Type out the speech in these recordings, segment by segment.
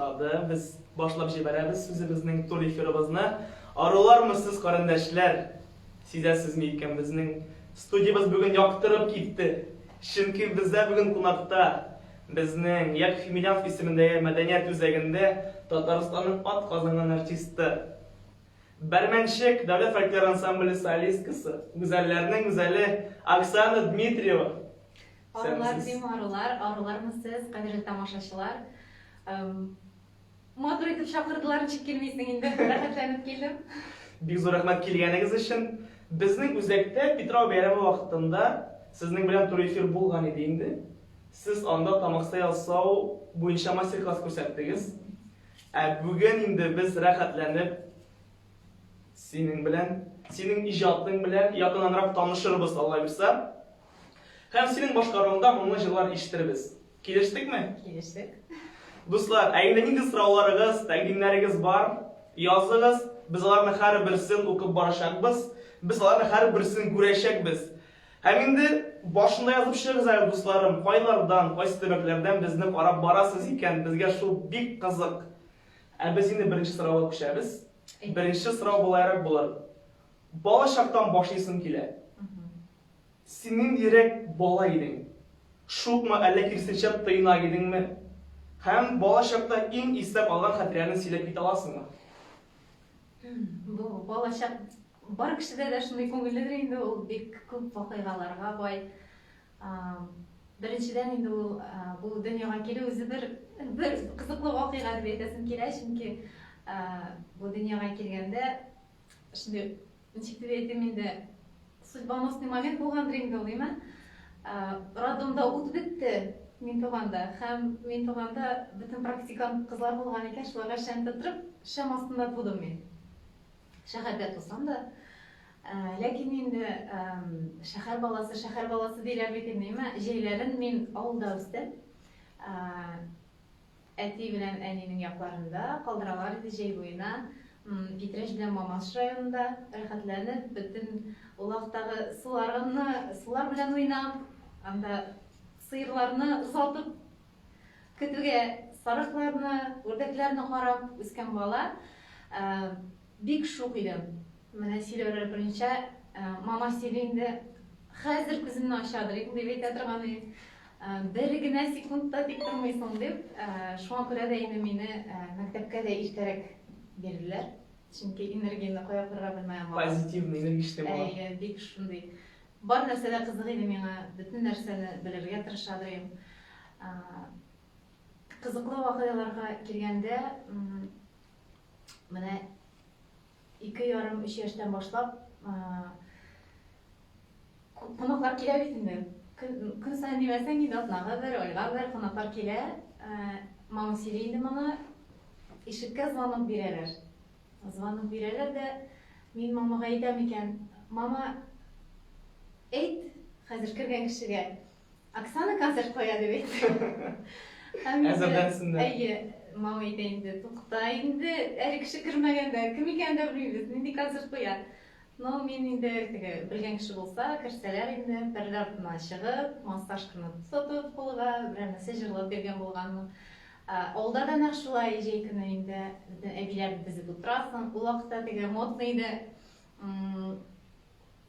башлады. Без башлап җибәрәбез үзебезнең тур эфирыбызны. Арулармы сез, карендәшләр? Сизәсезме икән, безнең студиябез бүген яктырып китте. Чөнки бездә бүген кунакта безнең Яков Емельянов исемендәге мәдәният үзәгендә Татарстанның атказанган артисты, Бәрмәнчек дәүләт фольклор ансамбле солисткасы, гүзәлләрнең гүзәле Оксана Дмитриева. Арулар дим, арулар, арулармы сез, кадерле тамашачылар. Матур итеп чакырдылар, ничек килмисең инде, рәхәтләнеп килдем. Бик зур рәхмәт килгәнегез өчен. Безнең үзәктә Питрау бәйрәме вакытында сезнең белән туры эфир булган иде инде. Сез анда тамакса ясау буенча мастер-класс күрсәттегез. Ә бүген инде без рәхәтләнеп синең белән, синең иҗатың белән якыннанрак танышырбыз, Алла бирса. Һәм синең башкаруыңда моңлы җырлар ишетербез. Килештекме? Килештек. Дуслар, ә инде нинди сорауларыгыз, тәкъдимнәрегез бар, языгыз. Без аларны һәрберсен укып барачакбыз. Без аларны һәрберсен күрәчәкбез. Һәм инде башында язып чыгыгыз әле, дусларым, кайлардан, кайсы төбәкләрдән безне карап барасыз икән, безгә шул бик кызык. Ә без инде беренче сорауга күчәбез. Беренче сорау болайрак булыр. Балачактан башлыйсым килә. Син ниндирәк бала идең? Шукмы, әллә киресенчә тыйнак идеңме? Һәм балачакта иң истә калган хатирәне сөйләп китә аласыңмы? Бу балачак бар кешедә дә шундый күңелледер инде ул, бик күп вакыйгаларга бай. Беренчедән инде ул бу дөньяга килү үзе бер бер кызыклы вакыйга дип әйтәсем килә, чөнки бу дөньяга килгәндә шундый ничек дип әйтим инде, судьбоносный момент булгандыр инде ул, димә. Роддомда ут бетте мин туганда, һәм мин туганда бөтен практикант кызлар булган икән, шуларга шәм тоттырып, шәм астында тудым мин. Шәһәрдә тусам да, ләкин инде шәһәр баласы, шәһәр баласы диләр бит инде, димә. Җәйләрен мин авылда үстем. Әти белән әнинең якларында калдыралар иде җәй буена. Питрәч белән Мамадыш районында рәхәтләнеп, бөтен улактагы суларны, сулар белән уйнап, анда сыерларны озатып, көтүгә сарыкларны, үрдәкләрне карап үскән бала. Бик шук идем. Менә сөйләүләр буенча, мама сөйли инде, хәзер күземне ачадыр идем дип әйтә торган иде. Бер генә секунд та тик тормыйсың дип, шуңа күрә дә инде мине мәктәпкә дә иртәрәк бирделәр. Чөнки энергияне кая куярга белмәгән бала. Позитивный, энергичный бала. Әйе, бик шундый. Бар нәрсә дә кызык иде миңа, бөтен нәрсәне белергә тырыша идем. Кызыклы вакыйгаларга килгәндә, менә 2,5-3 яшьтән башлап кунаклар килә бит инде. Көн, көн саен димәсәң инде, атнага бер, айга бер кунаклар килә. Мама сөйли инде моны. Ишеккә звонок бирәләр. Звонок бирәләр дә, мин мамага әйтәм икән, мама, әйт хәзер кергән кешегә, Оксана концерт куя дип әйтте. Һәм Әзерләнсеннәр. Әйе, мама әйтә инде, тукта инде, әле кеше кермәгәндә, кем икәнен дә белмибез, нинди концерт куя. Но мин инде теге белгән кеше булса, керсәләр инде, пәрдә артына чыгып, массажканы тотып кулга, берәр нәрсә җырлап биргән булганмын. Авылда да нәкъ шулай җәй көне инде бөтен әбиләрне тезеп утырасың. Ул вакытта теге модный иде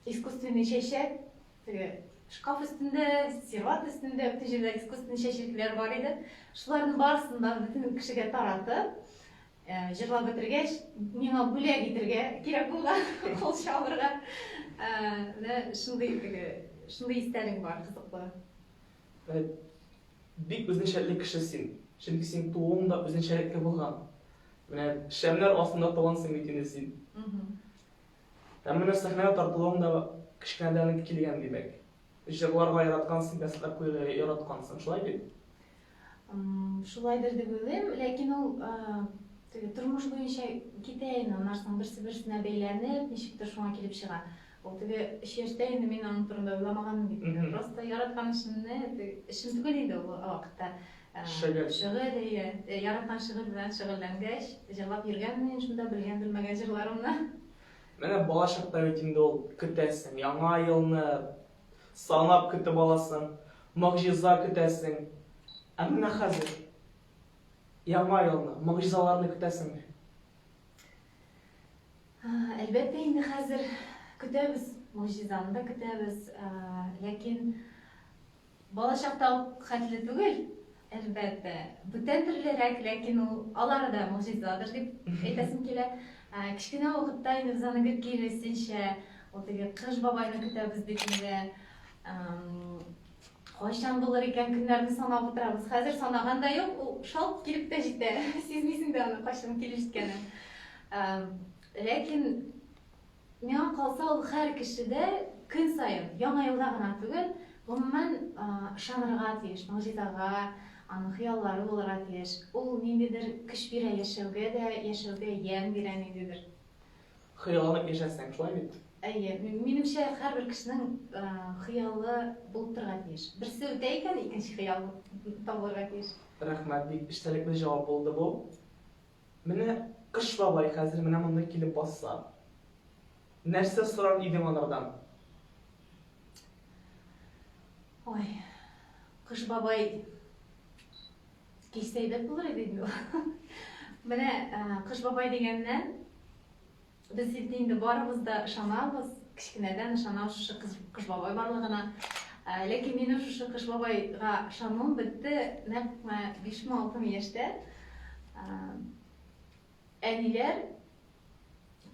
искусственный чәчәк. Теге шкаф өстендә, сервант өстендә, бөтен җирдә искусственный чәчәкләр бар иде. Шуларның барысын да бөтен кешегә таратып, э, җырлап бетергәч, миңа бүләк итергә кирәк булган, кул чабырга. Э, менә шундый теге, шундый истәлек бар, кызыклы. Э, бик үзенчәлекле кеше син. Чөнки синең тууың да үзенчәлекле булган. Менә шәмнәр астында тугансың бит инде син. Һәм менә сәхнәгә тартылуың да кечкенәдән үк килгән, димәк. Җырларга яраткансың, концертлар куярга яраткансың, шулай бит? Шулайдыр дип уйлыйм, ләкин ул теге тормыш буенча китә инде, аннан соң берсе-берсенә бәйләнеп, ничектер шуңа килеп чыга. Ул теге өч яшьтә инде мин аның турында уйламаганмын бит инде. Просто яраткан эшемне, эшем түгел инде ул вакытта. Шөгыль. Шөгыль, әйе. Яраткан шөгыль белән шөгыльләнгәч, җырлап йөргәнмен мин шунда белгән-белмәгән җырларымны. Менә бала чакта бит инде ул көтәсең, Яңа елны санап көтеп аласың, могҗиза көтәсең. Ә менә хәзер? Яңа елны, могҗизаларны көтәсеңме? Әлбәттә инде хәзер көтәбез, могҗизаны да көтәбез. Ләкин балачакта ук хәтле түгел, әлбәттә. Бүтән төрлерәк, ләкин ул алары да могҗизадыр дип әйтәсем килә. Кечкенә вакытта инде без аны гел киресенчә, ул теге Кыш бабайны көтәбез бит инде. Кайчан булыр икән, көннәрне санап утырабыз. Хәзер санаган да юк, ул шалт килеп тә җитә. Сизмисең дә аны кайчан килеп җиткәнен. Ләкин миңа калса, ул һәр кешедә көн саен, яңа елда гына түгел, гомумән ышанырга тиеш, могҗизага, аның хыяллары булырга тиеш. Ул ниндидер көч бирә яшәүгә дә, яшәүгә ямь бирә ниндидер. Хыялланып яшәсәң, шулай бит? Әйе, минемчә, һәрбер кешенең хыялы булып торырга тиеш. Берсе үтә икән, икенче хыял табылырга тиеш. Рәхмәт, бик эчтәлекле җавап булды бу. Менә Кыш бабай хәзер менә монда килеп басса, нәрсә сорар идең анардан? Ой, Кыш бабай Килсә әйбәт булыр иде инде ул. Менә Кыш бабай дигәннән, без бит инде барыбыз да ышанабыз, кечкенәдән ышанабыз шушы Кыш бабай барлыгына. Ләкин минем шушы Кыш бабайга ышануым бетте нәкъ менә бишме алтымы яшьтә. Әниләр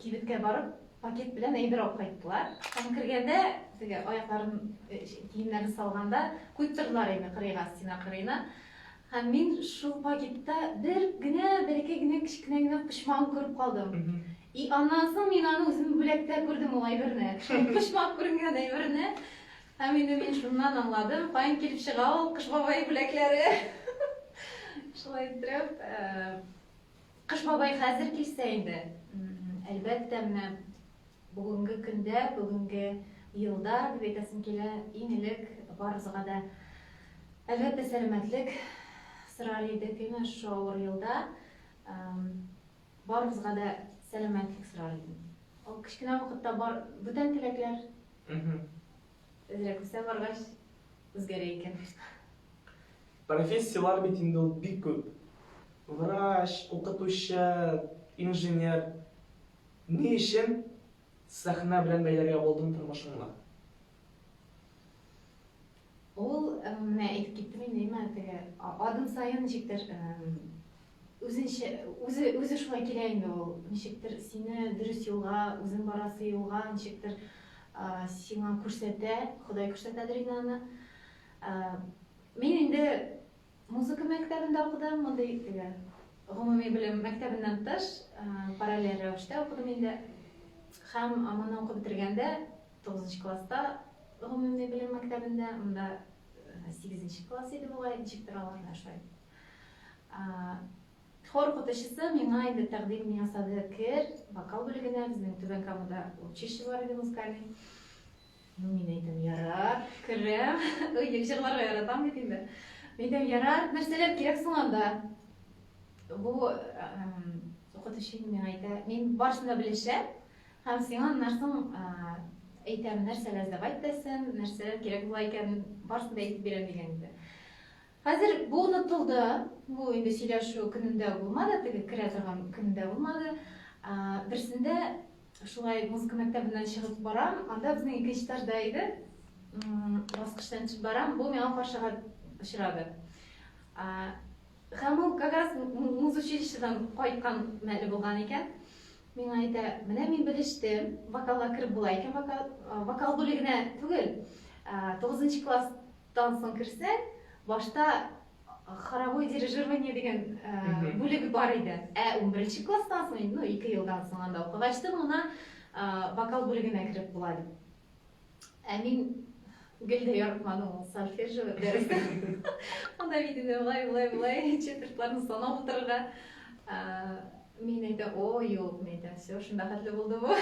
кибеткә барып, пакет белән әйбер алып кайттылар. Һәм кергәндә, теге аякларын, э, киемнәрен салганда, куеп тордылар инде кырыйга, стена кырыена. Һәм мин шул пакетта бер генә, бәләкәй генә, кечкенә генә почмагын күреп калдым. И аннан соң мин аны үзем бүләктә күрдем ул әйберне. Шул почмак күренгән әйберне. Һәм инде мин шуннан аңладым, каян килеп чыга ул Кыш бабай бүләкләре. Шулай иттереп, э, Кыш бабай хәзер килсә инде, әлбәттә, менә бүгенге көндә, бүгенге елда дип әйтәсем килә, иң элек барыбызга да, әлбәттә, сәламәтлек сорар идек, әмма шушы авыр елда барыбызга да сәламәтлек сорар идем. Ул кечкенә вакытта бар бүтән теләкләр. Әзрәк үсә баргач, үзгәрә икән. Профессияләр бит инде ул бик күп. Врач, укытучы, инженер. Ни өчен сәхнә белән бәйләргә булдың тормышыңны? Ул, менә әйтеп киттем инде, әйме, теге адым саен ничектер үзенчә, үзе, үзе шулай килә инде ул. Ничектер сине дөрес юлга, үзең барасы юлга ничектер сиңа күрсәтә, Ходай күрсәтәдер инде аны. Мин инде музыка мәктәбендә укыдым, мондый теге гомуми белем мәктәбеннән тыш, параллель рәвештә укыдым инде. Һәм моны укып бетергәндә, 9 класста гомуми белем мәктәбендә, монда 8 класс иде бугай, ничектер алар шулай. Хор укытучысы миңа инде тәкъдим ясады, кер, вокал бүлегенә, безнең Түбән Камада училище бар иде музыкальный. Ну, мин әйтәм, ярар, керәм. Ой, җырларга яратам бит инде. Мин әйтәм, ярар, нәрсәләр кирәк соң анда? Бу укытучы миңа әйтә, мин барысын да белешәм, һәм сиңа аннан соң әйтәм, нәрсәләр сдавать итәсен, нәрсәләр кирәк була икән, барысын да әйтеп бирәм дигән иде. Хәзер бу онытылды, бу инде сөйләшү көнендә булмады, теге керә торган көнендә булмады. Берсендә шулай музыка мәктәбеннән чыгып барам, анда безнең икенче этажда иде. Баскычтан төшеп барам, бу миңа каршыга очрады. Һәм ул как раз музучилищедан кайткан мәле булган икән. Миңа әйтә, менә мин белештем, вокалга кереп була икән, вокал, вокал бүлегенә түгел, 9 класс Тан соң керсәң, башта хоровое дирижирование дигән бүлеге бар иде. Ә 11 класстан соң, ну, 2 елдан соң анда укыгачтын гына вокал бүлегенә кереп була дип. Ә мин гел дә яратмадым ул сольфеджио дәресен. Анда бит инде болай, болай, болай четвертларны санап утырырга. Мин әйтәм, о, юк, мин әйтәм, все, шунда хәтле булды бу.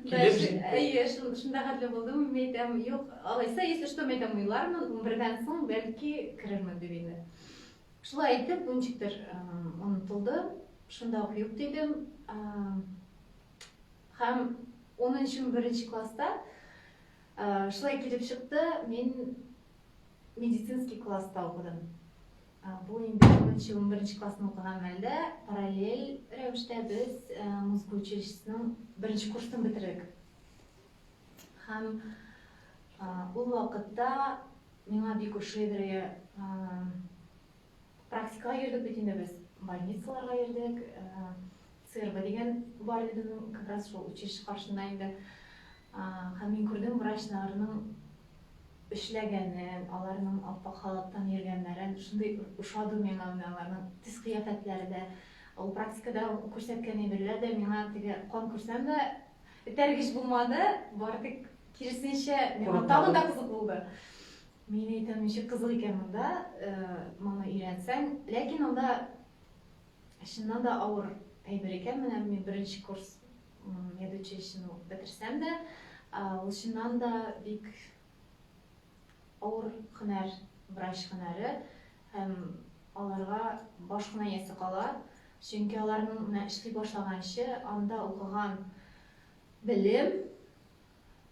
Килеп җитте. Әйе, шунда хәтле булды. Мин әйтәм, юк, алайса, если что, мин әйтәм, уйлармын, 11-дән соң бәлки керермен дип инде. Шулай итеп, бу ничектер онытылды. Шунда ук юк дидем. Һәм 10-11 класста шулай килеп чыкты, мин медицинский класста укыдым. Бу инде унынчы, унберенче классны укыган мәлдә параллель рәвештә без музыка училищесының беренче курсын бетердек. Һәм ул вакытта миңа бик ошый иде. Практикага йөрдек бит инде без. Больницаларга йөрдек. ЦРБ дигән бар иде безнең как раз шул училище каршында инде. Һәм мин күрдем врачларның эшләгәнен, аларның ап-ак халаттан йөргәннәрен, шундый ошады миңа менә аларның төс-кыяфәтләре дә, ул практикада күрсәткән әйберләр дә миңа теге кан күрсәм дә этәргеч булмады, бары тик киресенчә, миңа тагын да кызык булды. Мин әйтәм, ничек кызык икән монда, моны өйрәнсәң, ләкин анда чыннан да авыр әйбер икән, менә мин беренче курс медучилищены укып бетерсәм дә, ул чыннан да бик авыр һөнәр, врач һөнәре, һәм аларга баш кына иясе кала, чөнки аларның менә эшли башлаганчы анда укыган белем,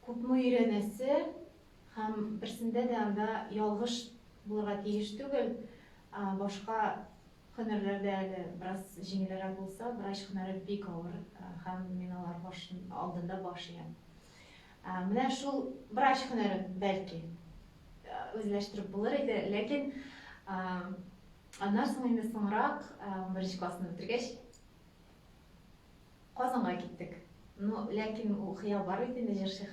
күпме өйрәнәсе һәм берсендә дә анда ялгыш булырга тиеш түгел, башка Һөнәрләрдә әле бераз җиңелрәк булса, врач һөнәре бик авыр һәм мин алар башын алдында баш иям. Менә шул врач һөнәрен бәлки үзләштереп булыр иде, ләкин аннан соң инде соңрак, 11 классны бетергәч, Казанга киттек. Ну, ләкин ул хыял бар бит инде, җырчы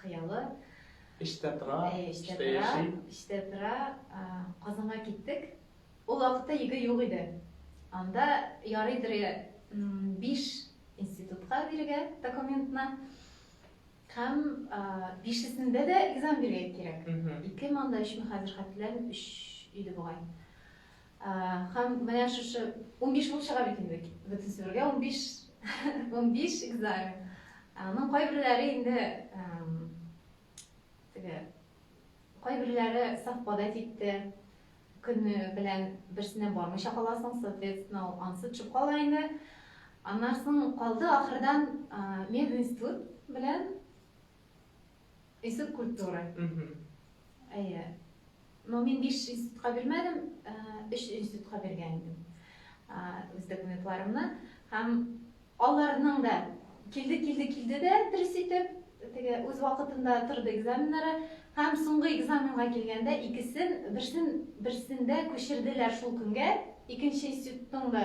хыялы. Эчтә тора, эчтә яши. Эчтә тора. Казанга киттек. Ул вакытта ЕГЭ юк иде. Анда ярыйдыр 5 институтка бирергә документны. Һәм бишесендә дә экзамен бирергә кирәк. Икеме анда, өчме, хәзер хәтерләмим, өч иде бугай. Һәм менә шушы 15 булып чыга бит инде бөтенесе бергә 15 15 экзамен. Аның кайберләре инде теге кайберләре совпадать итте. Көне белән берсенә бармыйча каласың, соответственно, ул ансы төшеп кала инде. Аннан соң калды ахырдан мединститут белән Институт культуры. Әйе. Но мин биш институтка бирмәдем, өч институтка биргән идем үз документларымны. Һәм аларның да килде, килде, килде дә дөрес итеп, теге үз вакытында торды экзаменнары. Һәм соңгы экзаменга килгәндә икесен, берсен, берсендә күчерделәр шул көнгә, икенче институтның да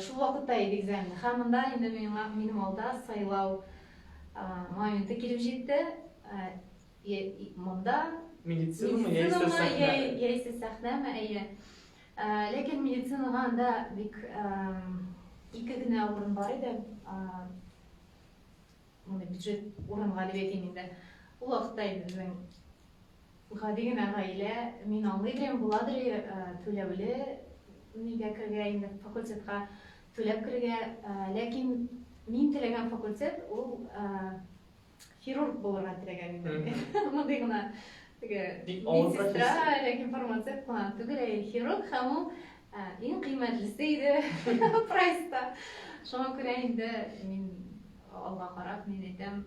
Шул вакытта иде экзамен. Һәм монда инде миңа, минем алда сайлау моменты килеп җитте. Монда медицинамы, яисә сәхнәме? Яисә сәхнәме, әйе. Ләкин медицинага анда бик ике генә урын бар иде. Моны бюджет урынга дип әйтим инде. Ул вакытта инде безнең гади генә гаилә, мин аңлый идем, буладыр түләүле нигә керергә инде факультетка түләп керергә, ләкин мин теләгән факультет ул хирург булырга теләгән идем. Мондый гына теге медсестра, ләкин фармацевт кына түгел, ә хирург һәм ул иң кыйммәтлесе иде прайста. Шуңа күрә инде мин алга карап, мин әйтәм,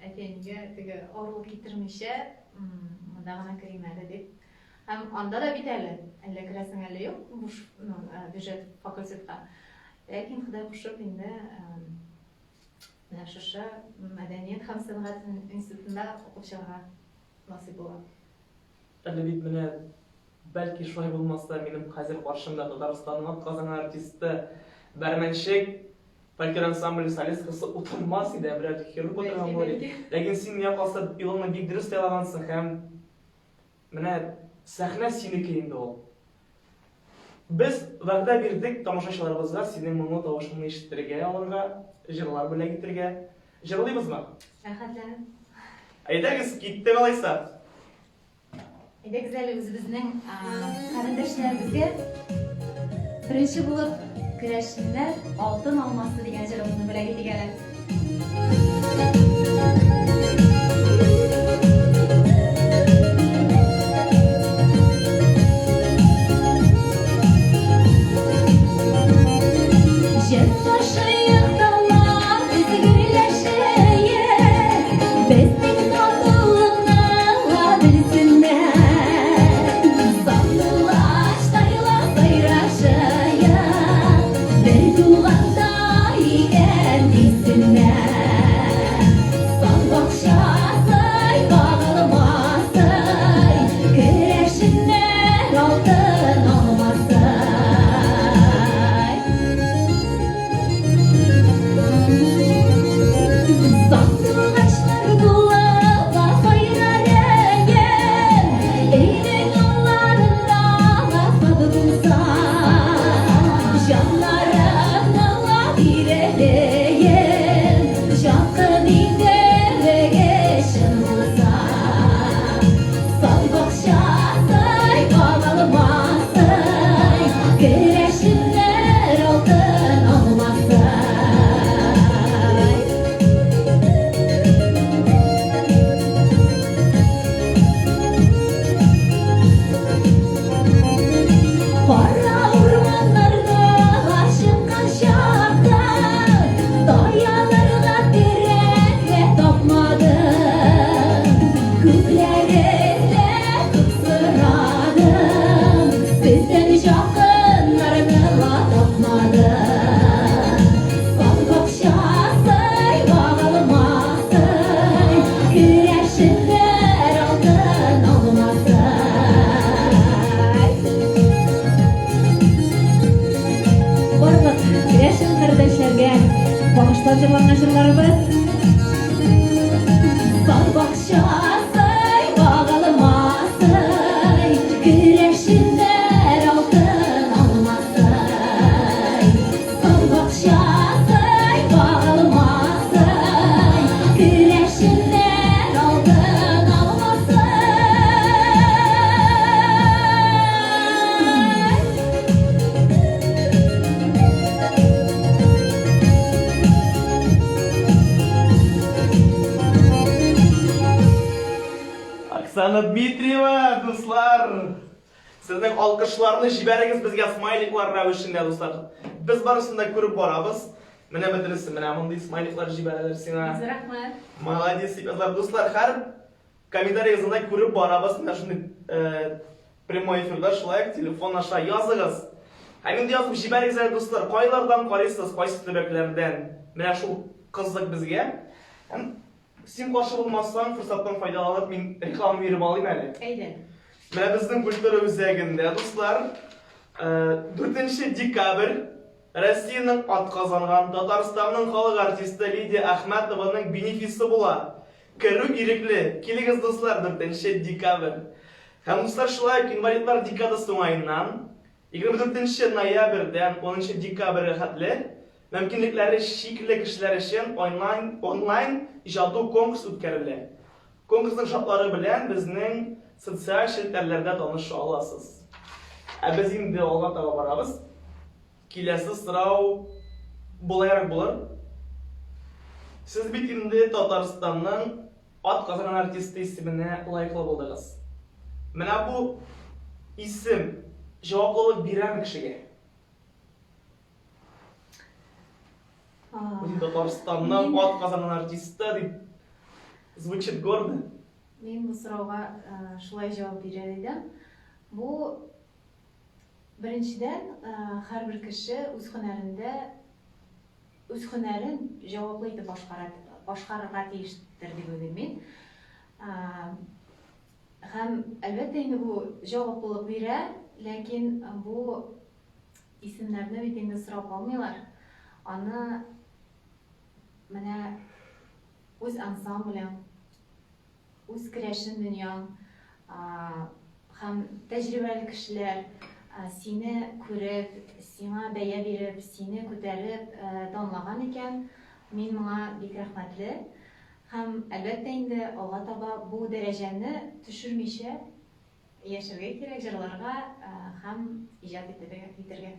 әти-әнигә теге авырлык китермичә, монда гына керим әле дип. Һәм анда да бит әле, әллә керәсең, әллә юк, буш, ну, бюджет факультетка. Ләкин Ходай кушып инде менә шушы мәдәният һәм сәнгать институтында укып чыгарга насыйп була. Әле бит менә бәлки шулай булмаса, минем хәзер каршымда Татарстанның атказанган артисты Бәрмәнчек фольклор ансамбле солисткасы утырмас иде, ә берәр хирург утырган булыр иде. Ләкин син миңа калса юлыңны бик дөрес сайлагансың һәм менә сәхнә синеке инде ул. Без вәгъдә бирдек тамашачыларыбызга синең моңлы тавышыңны ишеттерергә аларга, җырлар бүләк итергә. Җырлыйбызмы? Рәхәтләнеп. Әйдәгез, киттек алайса. Әйдәгез әле үзебезнең карендәшләребезгә беренче булып Керәшеннәр алтын алмасы дигән җырыбызны бүләк итик әле. Җыр ташыйк таулар, без гөрләшәек, безнең татулыкны ла белсеннәр. Сандугач әтәчләргә багышлап җырланган җырларыбыз. Сад бакчасый, багалмасый, Көрәшеннәр алтын алмасый. Сад бакчасый, багалмасый, Көрәшеннәр алтын алмасый. Оксана Дмитриева, дуслар! Сезнең алкышларны җибәрегез безгә смайликлар рәвешендә, дуслар. Без барысын да күреп барабыз. Менә бөтенесе менә мондый смайликлар җибәрәләр сиңа. Рәхмәт. Молодец, ребяталар. Дуслар, һәр Комментарийыгызны күреп барабыз, менә шундый э, прямой эфирда шулай ук телефон аша языгыз. Һәм инде язып җибәрегез әле, дуслар, кайлардан карыйсыз, кайсы төбәкләрдән. Менә шул кызык безгә. Һәм син каршы булмасаң, форсаттан файдаланып, мин реклама биреп алыйм әле. Әйдә. Менә безнең культура үзәгендә, дуслар, 4 э, декабрь Россиянең атказанган Татарстанның халык артисты Лидия Әхмәтованың бенефисы була. Керү ирекле! Килегез, дуслар, дүртенче декабрь! Һәм, дуслар, шулай ук инвалидлар декадасы уңаеннан, 24 ноябрьдән унынчы декабрьгә хәтле мөмкинлекләре чикле кешеләр өчен онлайн онлайн иҗаду конкурс үткәрелә. Конкурсның шартлары белән безнең социаль челтәрләрдә таныша аласыз. Ә без инде алга таба барабыз. Киләсе сорау болайрак булыр. Сез бит инде Татарстанның атказанган артисты исеменә лаеклы булдыгыз. Менә бу исем җаваплылык бирәме кешегә? Үзен Татарстанның атказанган артисты дип звучит гордо. Мин бу сорауга шулай җавап бирер идем. Бу Беренчедән, һәрбер кеше үз һөнәрендә үз һөнәрен җаваплы итеп башкара, башкарырга тиештер дип уйлыйм мин. Һәм, әлбәттә, инде бу җаваплылык бирә, ләкин бу исемнәрне бит инде сорап алмыйлар. Аны менә үз ансамблең, Үз керәшен дөньяң һәм тәҗрибәле кешеләр сине күреп, сиңа бәя биреп, сине күтәреп данлаган икән, мин моңа бик рәхмәтле. Һәм, әлбәттә инде, алга таба бу дәрәҗәне төшермичә яшәргә кирәк, җырларга һәм иҗат итәргә.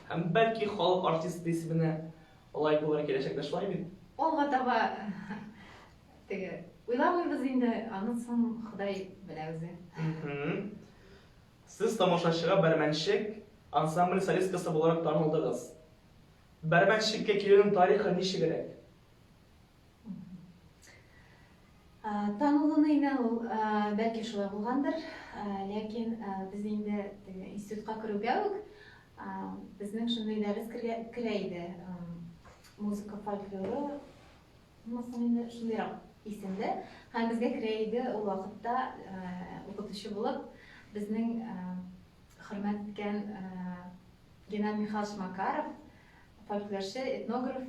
Һәм бәлки халык артисты исеменә лаек булыр киләчәктә, шулай бит? Алга таба Теге, уйламыйбыз инде, аны соң Ходай белә үзе. Сез тамашачыга Бәрмәнчек ансамбле солисткасы буларак танылдыгыз. Бәрмәнчеккә килүнең тарихы ничегрәк? Танылуны инде ул бәлки шулай булгандыр, ләкин без инде теге институтка керүгә үк безнең шундый дәрес керә иде. Музыка фольклоры Монысы инде шундыйрак исемле. Һәм безгә керә иде ул вакытта укытучы булып безнең хөрмәт иткән Геннадий Михайлович Макаров, фольклорчы, этнограф,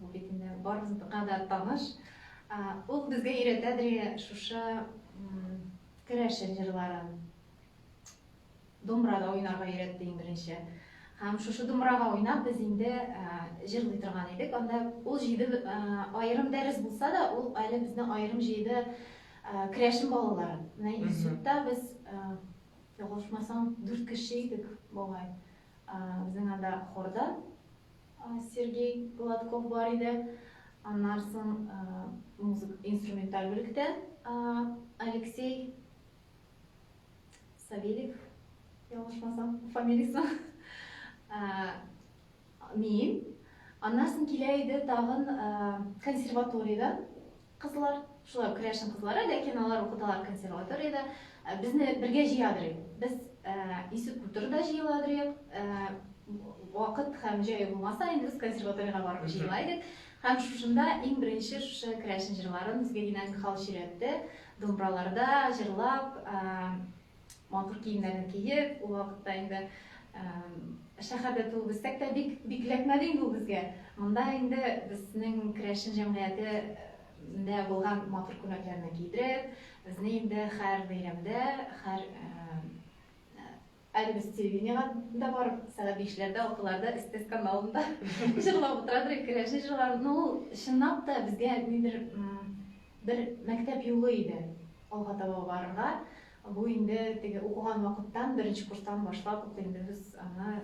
ул бит инде барыбызга да таныш. Ул безгә өйрәтәдер шушы керәшен җырларын. Домбырада уйнарга өйрәтте иң беренче. Һәм шушы думбырага уйнап без инде җырлый торган идек. Анда ул җыйды аерым дәрес булса да, ул әле безне аерым җыйды керәшен балаларын. Менә институтта без ялгышмасам, дүрт кеше идек бугай. Безнең анда хорда Сергей Гладков бар иде. Аннан соң музыка инструменталь бүлектә Алексей Савельев, ялгышмасам, фамилиясе. Мин. Аннан соң килә иде тагын консерваториядән кызлар, шулай ук керәшен кызлары, ләкин алар укыталар консерваториядә. Безне бергә җыядыр иде. Без институт культурада җыеладыр идек. Вакыт һәм җае булмаса, инде без консерваториягә барып җыела идек. Һәм шушында иң беренче шушы керәшен җырларын безгә Геннадий Михайлович өйрәтте. Домбраларда җырлап, матур киемнәрне киеп, ул вакытта инде шәһәрдә туып үссәк тә, бик бик эләкмәде инде ул безгә. Монда инде безнең керәшен җәмгыяте дә булган матур күлмәкләрне кидереп, безне инде һәр бәйрәмдә, һәр әле без телевидениега да барып, сәгать бишләрдә, алтыларда Эстес каналында җырлап утырадыр керәшен җырларын. Ну, ул чынлап та безгә нидер бер мәктәп юлы иде алга таба барырга. Бу инде теге укыган вакыттан, беренче курстан башлап ук инде без аны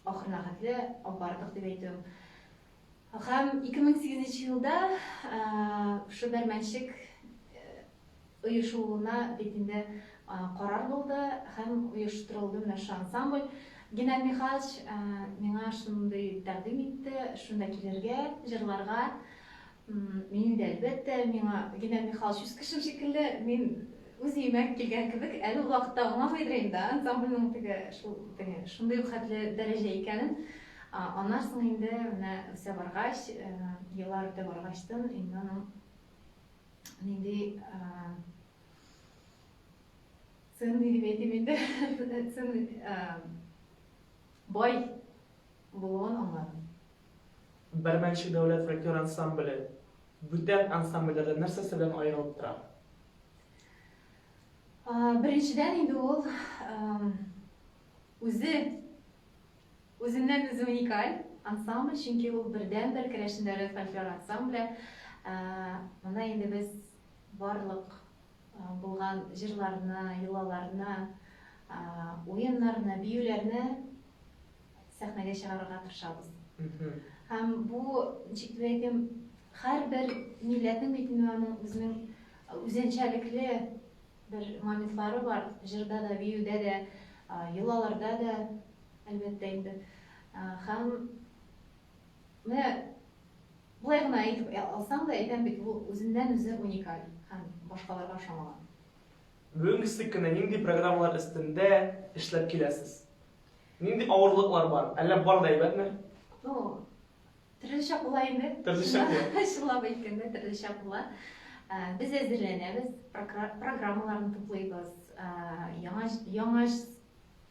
ахырына хәтле алып бардык дип әйтүем. Һәм 2008 елда шушы Бәрмәнчек оешуына бит инде карар булды һәм оештырылды менә шушы ансамбль. Геннадий Михайлович миңа шундый тәкъдим итте, шунда килергә, җырларга. Мин инде, әлбәттә, миңа Геннадий Михайлович үз кешем шикелле, мин үз өемә килгән кебек, әле ул вакытта аңламыйдыр инде ансамбльнең теге шул теге шундый ук хәтле дәрәҗә икәнен. Аннан соң инде менә үсә баргач, еллар үтә баргачтын инде аның нинди ценный дип әйтим инде, ценный бай булуын аңладым. Бәрмәнчек дәүләт фольклор ансамбле бүтән ансамбльләрдән нәрсәсе белән аерылып тора? Беренчедән инде ул үзе үзеннән үзе уникаль ансамбль, чөнки ул бердәнбер керәшен дәүләт фольклор ансамбле. Монда инде без барлык булган җырларны, йолаларны, уеннарны, биюләрне сәхнәгә чыгарырга тырышабыз. Һәм бу, ничек дип әйтим, һәрбер милләтнең бит инде аның үзенең үзенчәлекле бер моментлары бар, җырда да, биюдә дә, йолаларда да, әлбәттә инде. Һәм менә болай гына әйтеп алсаң да, әйтәм бит, бу үзеннән-үзе уникаль һәм башкаларга ошамаган. Бүгенгесе көндә нинди программалар өстендә эшләп киләсез? Нинди авырлыклар бар? Әллә бар да әйбәтме? Ну, төрле чак була инде. Төрле чак була. Чынлап әйткәндә, төрле чак була. Э, без әзерләнәбез, программаларны туплыйбыз, э, яңа яңа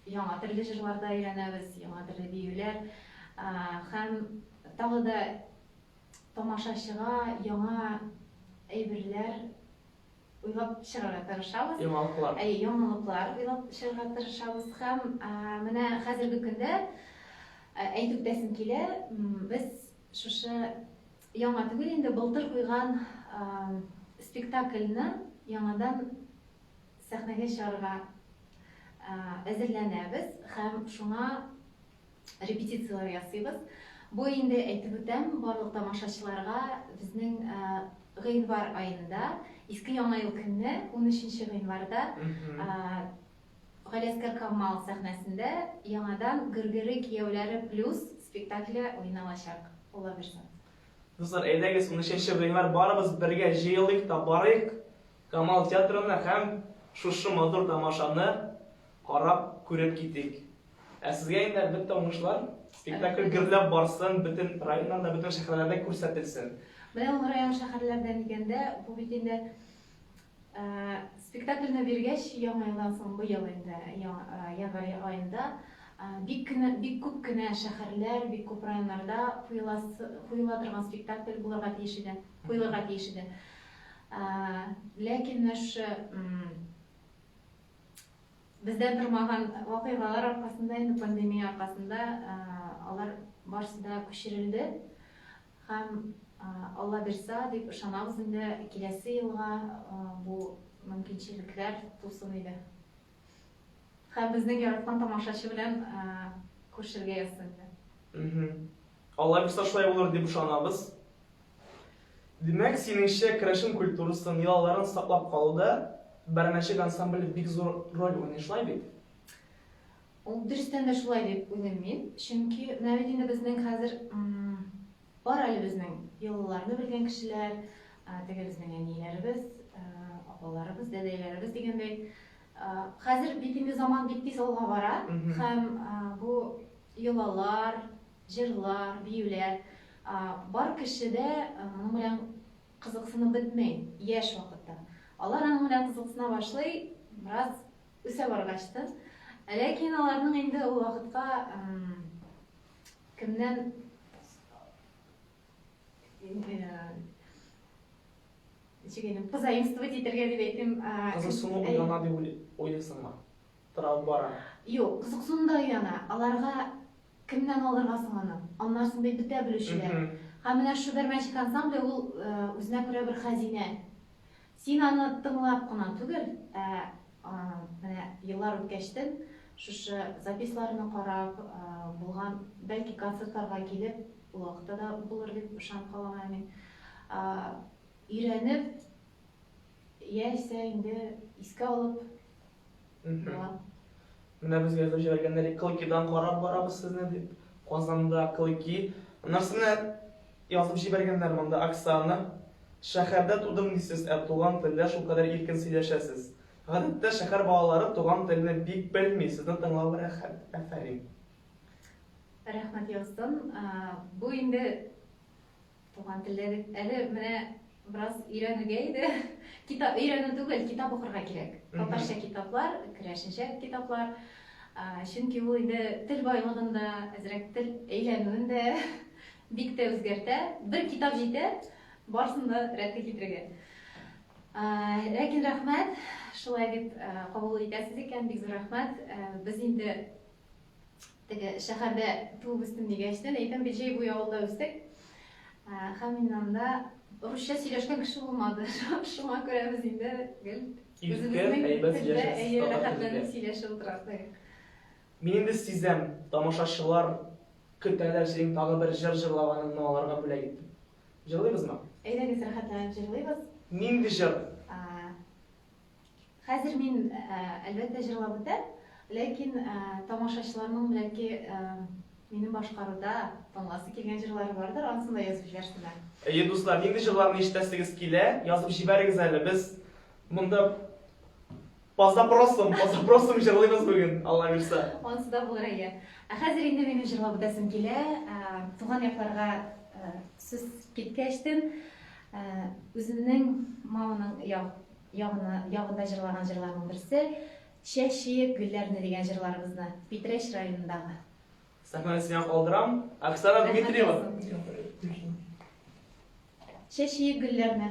яңа төрле җырларда өйрәнәбез, яңа төрле биюләр э, һәм тагы да тамашачыга яңа әйберләр уйлап чыгарга тырышабыз. Яңалыклар. Әйе, яңалыклар уйлап чыгарга тырышабыз һәм менә хәзерге көндә әйтеп үтәсем килә, без шушы яңа түгел инде былтыр куйган спектакльне яңадан сәхнәгә чыгарырга әзерләнәбез һәм шуңа репетицияләр ясыйбыз. Бу инде әйтеп үтәм, барлык тамашачыларга безнең гыйнвар аенда, Иске Яңа ел көнне, 13 гыйнварда Галиәсгар Камал сәхнәсендә яңадан Гөргөри кияүләре плюс спектакле уйналачак. Алла бирсә. Дуслар, әйдәгез, 13 гыйнвар барыбыз бергә җыелыйк та барыйк Камал театрына һәм шушы матур тамашаны карап, күреп китик. Ә сезгә инде, әлбәттә, уңышлар. Спектакль гөрләп барсын, бөтен районнарда, бөтен шәһәрләрдә күрсәтелсен. Менә ул район-шәһәрләрдән дигәндә, бу бит инде спектакльне биргәч, яңа елдан соң, быел инде январь аенда бик кенә, бик күп кенә шәһәрләр, бик күп районнарда куеласы, куела торган спектакль булырга тиеш иде, куелырга тиеш иде. Ләкин менә шушы Бездән тормаган вакыйгалар аркасында, инде пандемия аркасында алар барысы да күчерелде. Һәм Алла бирса дип ышанабыз инде, киләсе елга бу мөмкинчелекләр тусын иде. Һәм безнең яраткан тамашачы белән күрешергә язсын иде. Алла бирса шулай булыр дип ышанабыз. Димәк, синеңчә, керәшен культурасын, йолаларын саклап калуда Бәрмәнчек ансамбле бик зур роль уйный, шулай бит? Ул дөрестән дә шулай дип уйлыйм мин. Чөнки менә бит инде безнең хәзер бар әле безнең йолаларны белгән кешеләр, теге безнең әниләребез, апаларыбыз, дәдәйләребез дигәндәй. Хәзер бит инде заман бик тиз алга бара һәм бу йолалар, Җырлар, биюләр. Бар кеше дә моның белән кызыксынып бетми яшь вакытта. Алар аның белән кызыксына башлый бераз үсә баргачтын. Ләкин аларның инде ул вакытка кемнән ничек инде позаимствовать итәргә дип әйтим. Кызыксыну уяна дип уйлыйсыңмы? Тора бара. Юк, кызыксыну да уяна. Аларга кемнән алырга соң аны? Аннан соң бит бетә белүчеләр. Һәм менә шушы Бәрмәнчек ансамбле ул үзенә күрә бер хәзинә. Син аны тыңлап кына түгел, ә менә еллар үткәчтен шушы записьларны карап, булган, бәлки концертларга килеп, ул вакытта да булыр дип ышанып калам әле мин. Өйрәнеп, яисә инде искә алып була. Менә безгә язып җибәргәннәр, Клыкидан карап барабыз сезне дип. Казанда Клыки. Аннан соң менә язып җибәргәннәр монда Оксана. Шәһәрдә тудым дисез, ә туган телдә шулкадәр иркен сөйләшәсез. Гадәттә шәһәр балалары туган телне бик белми, сезне тыңлау рәхәт. Афәрин. Рәхмәт яусын. Бу инде туган телдә дип әле менә бераз өйрәнергә иде. Китап өйрәнү түгел, китап укырга кирәк. Татарча китаплар, керәшенчә китаплар. Чөнки ул инде тел байлыгын да, әзрәк тел әйләнүен дә бик тә үзгәртә. Бер китап җитә, барысын да рәткә китерергә. Ләкин рәхмәт, шулай дип кабул итәсез икән, бик зур рәхмәт. Без инде Теге шәһәрдә туып үстем дигәчтен, әйтәм бит, җәй буе авылда үстек. Һәм инде анда русча сөйләшкән кеше булмады. Шуңа күрә без инде гел Иркен, әйбәт сөйләшәсез. Әйе, рәхәтләнеп сөйләшеп утырабыз. Мин инде сизәм, тамашачылар көтәләр синең тагы бер җыр җырлаганыңны аларга бүләк итеп. Җырлыйбызмы? Әйдәгез, рәхәтләнеп җырлыйбыз. Нинди җыр? Хәзер мин, әлбәттә, җырлап үтәм, ләкин тамашачыларның бәлки минем башкаруда тыңласы килгән җырлары бардыр, анысын да язып җибәрсеннәр. Әйе, дуслар, нинди җырларны ишетәсегез килә, язып җибәрегез әле. Без монда по запросам, по запросам җырлыйбыз бүген, Алла бирса. Анысы да булыр, әйе. Ә хәзер инде минем җырлап үтәсем килә. Туган якларга сүз киткәчтен, үземнең маманың як Ягына, ягында җырлаган җырларның берсе, Чәчик гөлләрне дигән җырларыбызны, Питрәч районындагы. Сәхнәне сиңа калдырам. Оксана Дмитриева. Чәчик гөлләрне.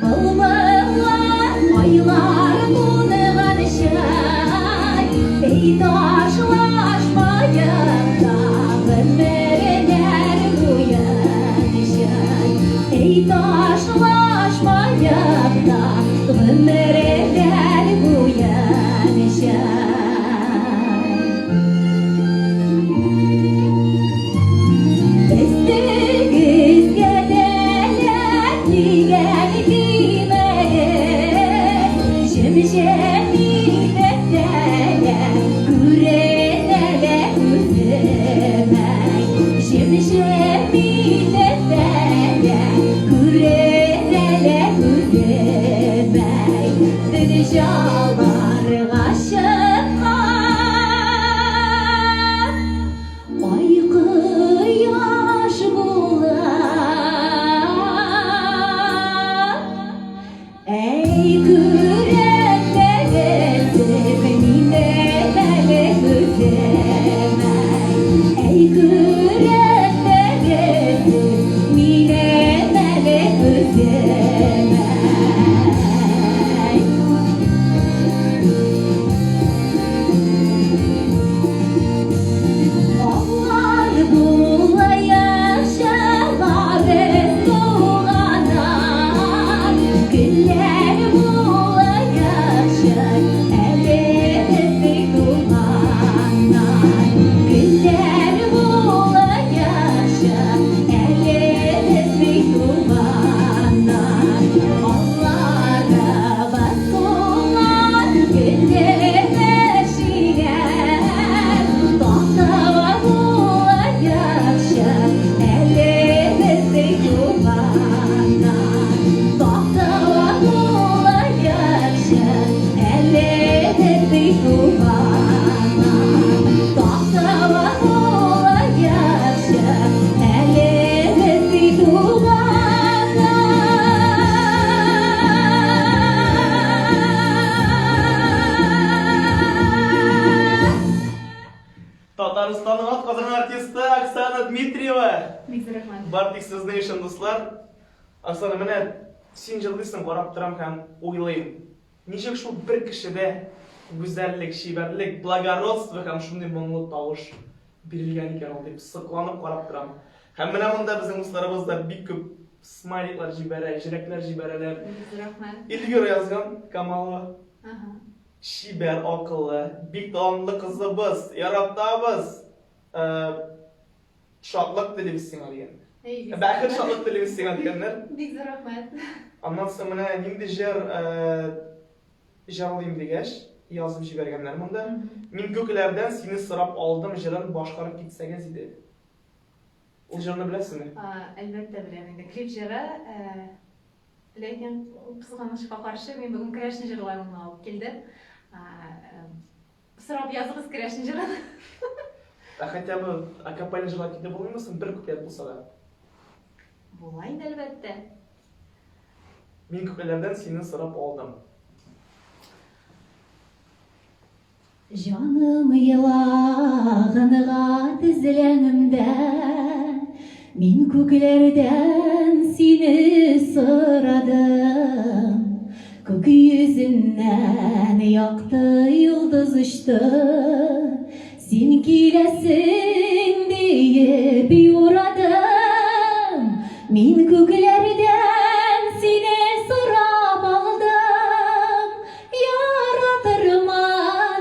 Былбыллар, айлар кунган чай, Эй, ташлашмаек та гомерләр буенча. Эй, ташлашмаек та гомерләр буенча. Өстегезгә тәләп кигән көймәгез, Җем-җем итеп тәләп күренә. Татарстанның атказанган артисты Оксана Дмитриева. Бик зур рәхмәт. Бар тик сезнең өчен, дуслар. Оксана, менә син җырлыйсың, карап торам һәм уйлыйм. Ничек шул бер кешедә гүзәллек, чибәрлек, благородство һәм шундый моңлы тавыш бирелгән икән ул дип сокланып карап торам. Һәм менә монда безнең дусларыбыз да бик күп смайликлар җибәрә, җөрәкләр җибәрәләр. Бик зур рәхмәт. Эльвира язган, Камалова. Ага. Чибәр, акыллы, бик талантлы кызыбыз, яратабыз. Э, шатлык телибез сиңа дигәннәр. Әй, бик зур Бәхет рәхмәт. шатлык телибез сиңа дигәннәр. Бик зур рәхмәт. Аннан соң менә нинди җыр э, җырлыйм дигәч, язып җибәргәннәр монда. Мин күкләрдән сине сорап алдым җырын башкарып китсәгез иде. Ул җырны беләсезме? Әлбәттә беләм инде. Клип җыры, э, ләкин кызганычка каршы мин бүген керәшен җырларымны алып килдем. Э, сорап языгыз керәшен җырын. Ә хотя бы акапельно җырлап китеп булмыймы соң бер куплет булса да? Була инде, әлбәттә. Мин күпләрдән сине сорап алдым. Җаным елагынга тезләнемдә, Мин күкләрдән сине сорадым. Күк йөзеннән якты йолдыз очты, Син киләсең диеп юрадым. Мин күкләрдән сине сорап алдым. Яратырман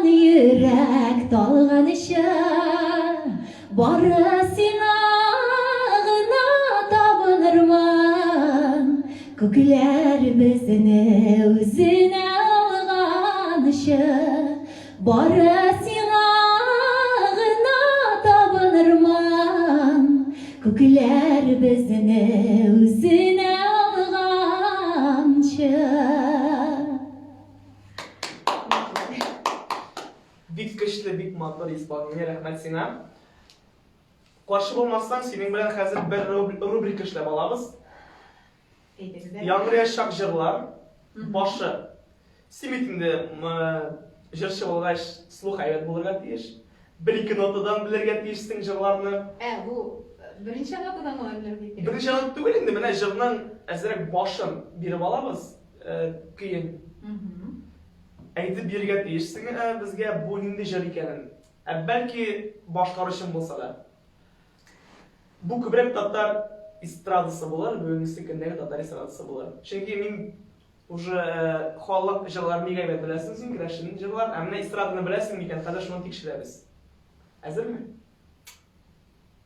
йөрәк талганчы, Бары сиңа гына табынырман. Күкләр безне үзенә алганчы, Бары сиңа гына табынырман. Күкләр безне үзенә алганчы. Бик көчле, бик матур исполнение, рәхмәт сиңа. Каршы булмасаң, синең белән хәзер бер рубрика эшләп алабыз. Әйдәгез әле. Яңгыраячак җырлар башы. Син бит инде җырчы булгач, слух әйбәт булырга тиеш. Бер-ике нотадан белергә тиешсең җырларны. Ә, бу берничә нотадан гына белергә кирәк. Берничә нота түгел инде, менә җырның әзрәк башын биреп алабыз, көен. Әйтеп бирергә тиешсең безгә бу нинди җыр икәнен. Ә бәлки башкаручың булса да. Бу күбрәк татар эстрадасы булыр, бүгенгесе көндәге татар эстрадасы булыр. Чөнки мин уже э, халык җырларын бик әйбәт беләсең син, керәшен җырлар, ә менә эстраданы беләсең микән, хәзер шуны тикшерәбез. Әзерме?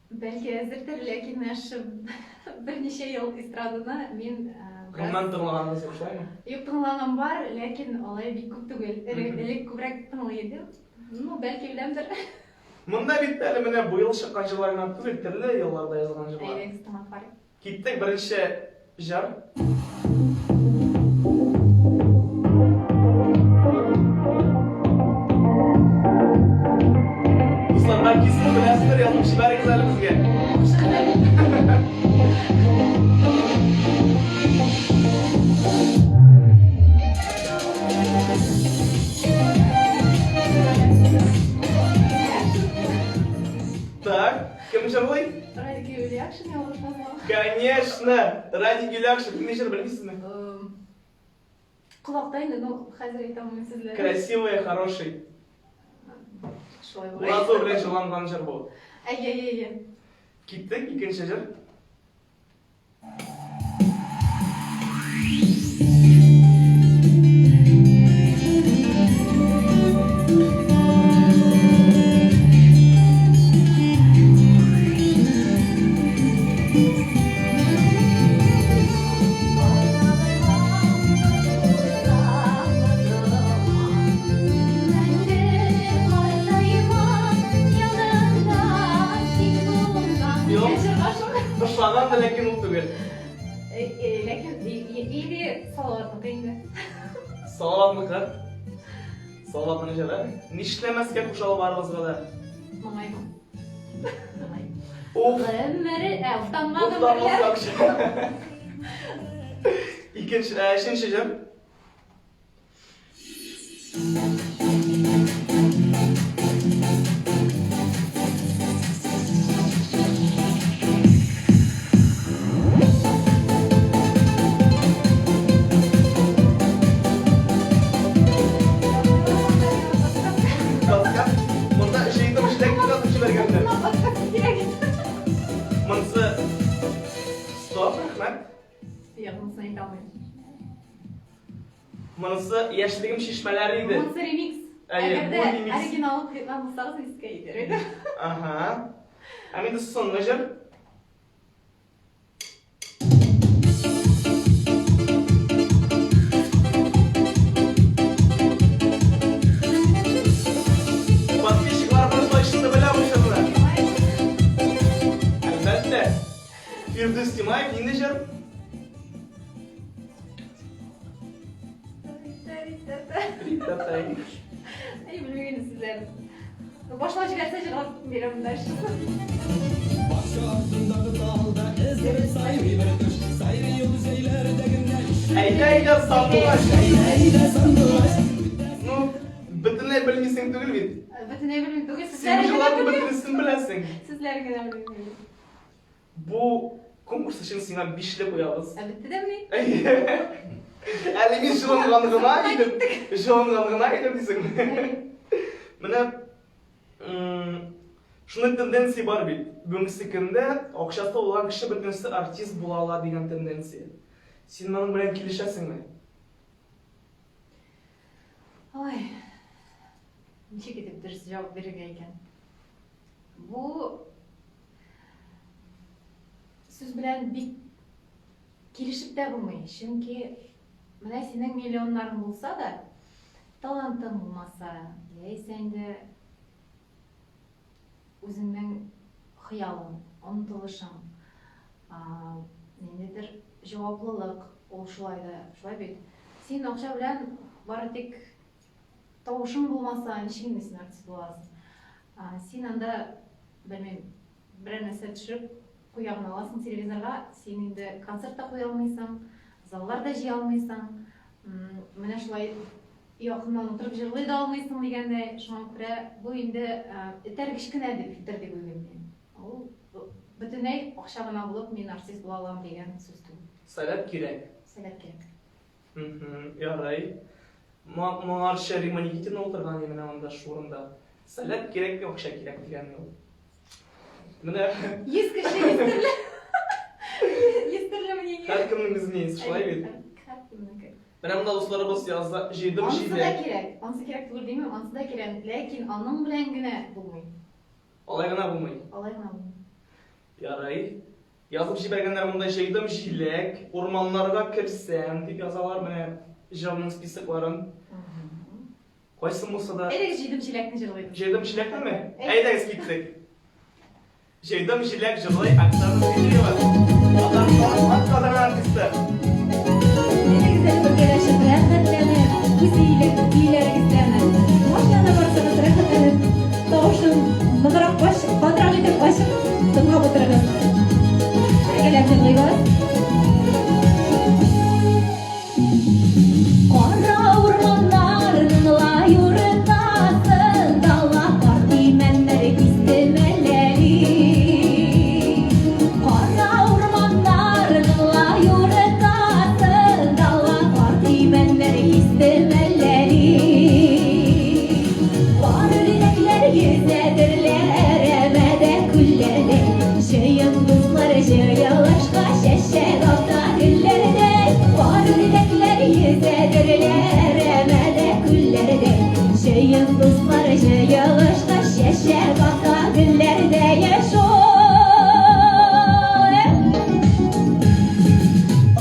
Бәлки әзердер, ләкин менә шушы берничә ел эстраданы мин э, бераз Гомумән тыңлаганыгыз юк, шулаймы? Юк, тыңлаганым бар, ләкин алай бик күп түгел. Элек, элек күбрәк тыңлый идем. Ну, бәлки беләмдер. Монда бит әле менә быел чыккан җырлар гына түгел, төрле елларда язылган җырлар. Әйдәгез тыңлап карыйк. Киттек, беренче җыр. Дуслар, бәлки сез беләсездер, язып җибәрегез әле безгә. Так, кем җырлый? Радик Юльякшин, ялгышмасам. Конечно, Радик Юльякшин. Нинди җыр белмисезме? Колакта инде, ну, хәзер әйтә алмыйм сүзләрен. Красивый, хороший. Шулай була. Уразу белән җырланган җыр бу. Әйе, әйе, әйе. Киттек, икенче җыр. Ошаган да, ләкин ул түгел. Ләкин или Салаватныкы инде. Салаватныкы. Салаватның җыры. Нишләмәскә кушалы барыбызга да. Моңайма. Уф. Гомере, ә, уфтанма гомерләр. Икенче, өченче җыр. Юк, монысын әйтә алмыйм. Монысы Яшьлегем чишмәләре иде. Монысы ремикс. Әйе, Әгәр бу дә ремикс. оригиналын куйган булсагыз, искә китер иде. Ага. Һәм инде соңгы җыр. Подписчиклар бер точно белә бу җырны. Әлбәттә. Фирдүс Тимаев нинди җыр? Әй, белмәгән сүзләр. Башлап җибәрсә җырлап бирәм дальше. Бакча артындагы талда эзләре сайрый бер кош. Сайрый ул җәйләрдә генә. Әйдә, әйдә, сандугач. Әйдә, әйдә, сандугач. Ну, бөтенләй белмисең түгел бит. Бөтенләй белмим түгел, Син сүзләре генә җырларның белмим. бөтенесен беләсең. Сүзләре генә белмим. Бу конкурс өчен сиңа бишле куябыз. Ә бетте дәмени? Әле мин җылынган гына идем. Җылынган гына идем дисеңме? Менә шундый тенденция бар бит. Бүгенге көндә акчасы булган кеше бөтенесе артист була ала дигән тенденция. Син моның белән килешәсеңме? Ой. Ничек итеп дөрес җавап бирергә икән? Бу сүз белән бик килешеп тә булмый, чөнки менә синең миллионнарың булса да, талантың булмаса, яисә инде үзеңнең хыялың, омтылышың, ниндидер җаваплылык, ул шулай да, шулай бит. Син акча белән бары тик тавышың булмаса, ничек инде син артист була аласың? Син анда, белмим, берәр нәрсә төшереп куя гына аласың телевизорга, син инде концерт та куя алмыйсың, заллар да җыя алмыйсың. Менә шулай якыннан утырып җырлый да алмыйсың дигәндәй, шуңа күрә бу инде этәргеч кенә диптер дип уйлыйм мин. Ул бөтенләй акча гына булып мин артист була алам дигән сүз түгел. Сәләт кирәк. Сәләт кирәк. Ярый. Моңарчы Римма Никитина утырган иде менә монда шу урында. Сәләт кирәкми, акча кирәк дигән ул. Менә 100 кеше 100 төрле. 100 төрле мнение. Һәркемнең үз мнениесе, шулай бит? Һәркемнеке. Менә монда дусларыбыз яза, җыйдым Анысы да җиләк. кирәк. Анысы кирәк түгел димим, анысы да кирәк. Ләкин аның белән генә булмый. Алай гына булмый. Алай гына булмый. Ярый. Язып җибәргәннәр монда җыйдым җиләк, урманнарга керсәм, дип язалар менә җырның списокларын. Кайсы булса да. Әйдәгез җыйдым җиләкне җырлыйбыз. Җыйдым җиләкнеме? Әйдәгез киттек. Җыйдым җиләк җырлый Оксана Дмитриева. Татарстан атказанган артисты. Әйдәгез әле бергәләшеп рәхәтләнеп, үз өйләрегездәме? Машинада барсагыз рәхәтләнеп, тавышын ныграк ачып, катырак итеп ачып, тыңлап утырыгыз. Бергәләп җырлыйбыз. Кара урманнарның лай уртасында ла карт имәннәр кисте мәләли. Кара урманнарның лай уртасында ла карт имәннәр кисте мәләли. Пар үрдәкләр йөзәдерләр әмәдә күлләрдә. Җыен дуслар җыелышка чәчәк ата гөлләрдәй. Пар үрдәкләр йөзәдерләр әмәдә күлләрдә. Җыен дуслар җыелышка чәчәк ата гөлләрдәй.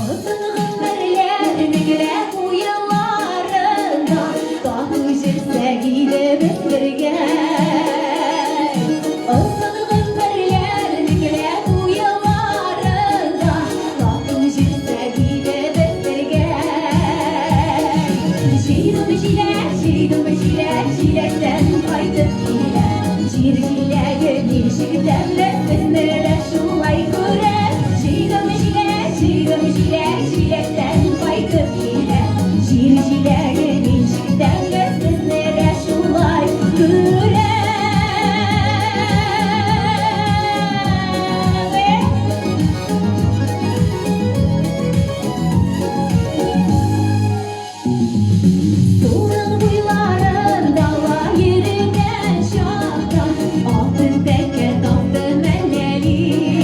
Озын гомерләрнең лә уелларында тату җөрсәк иде без бергә. Озын гомерләрнең лә уелларында тату җөрсәк иде без бергә. Җыйдым җиләк, җыйдым җиләк, җиләктән кайтып киләм. Җир җиләге ничек тәмле, безне дә шулай күрә. Җыйдым җиләк, җыйдым җиләк, җиләктән кайтып киләм. Җир җиләге ничек тәмле, безне дә шулай күрә. Суның буйларында ла йөргән чакта алтын тәкә таптым әлләли.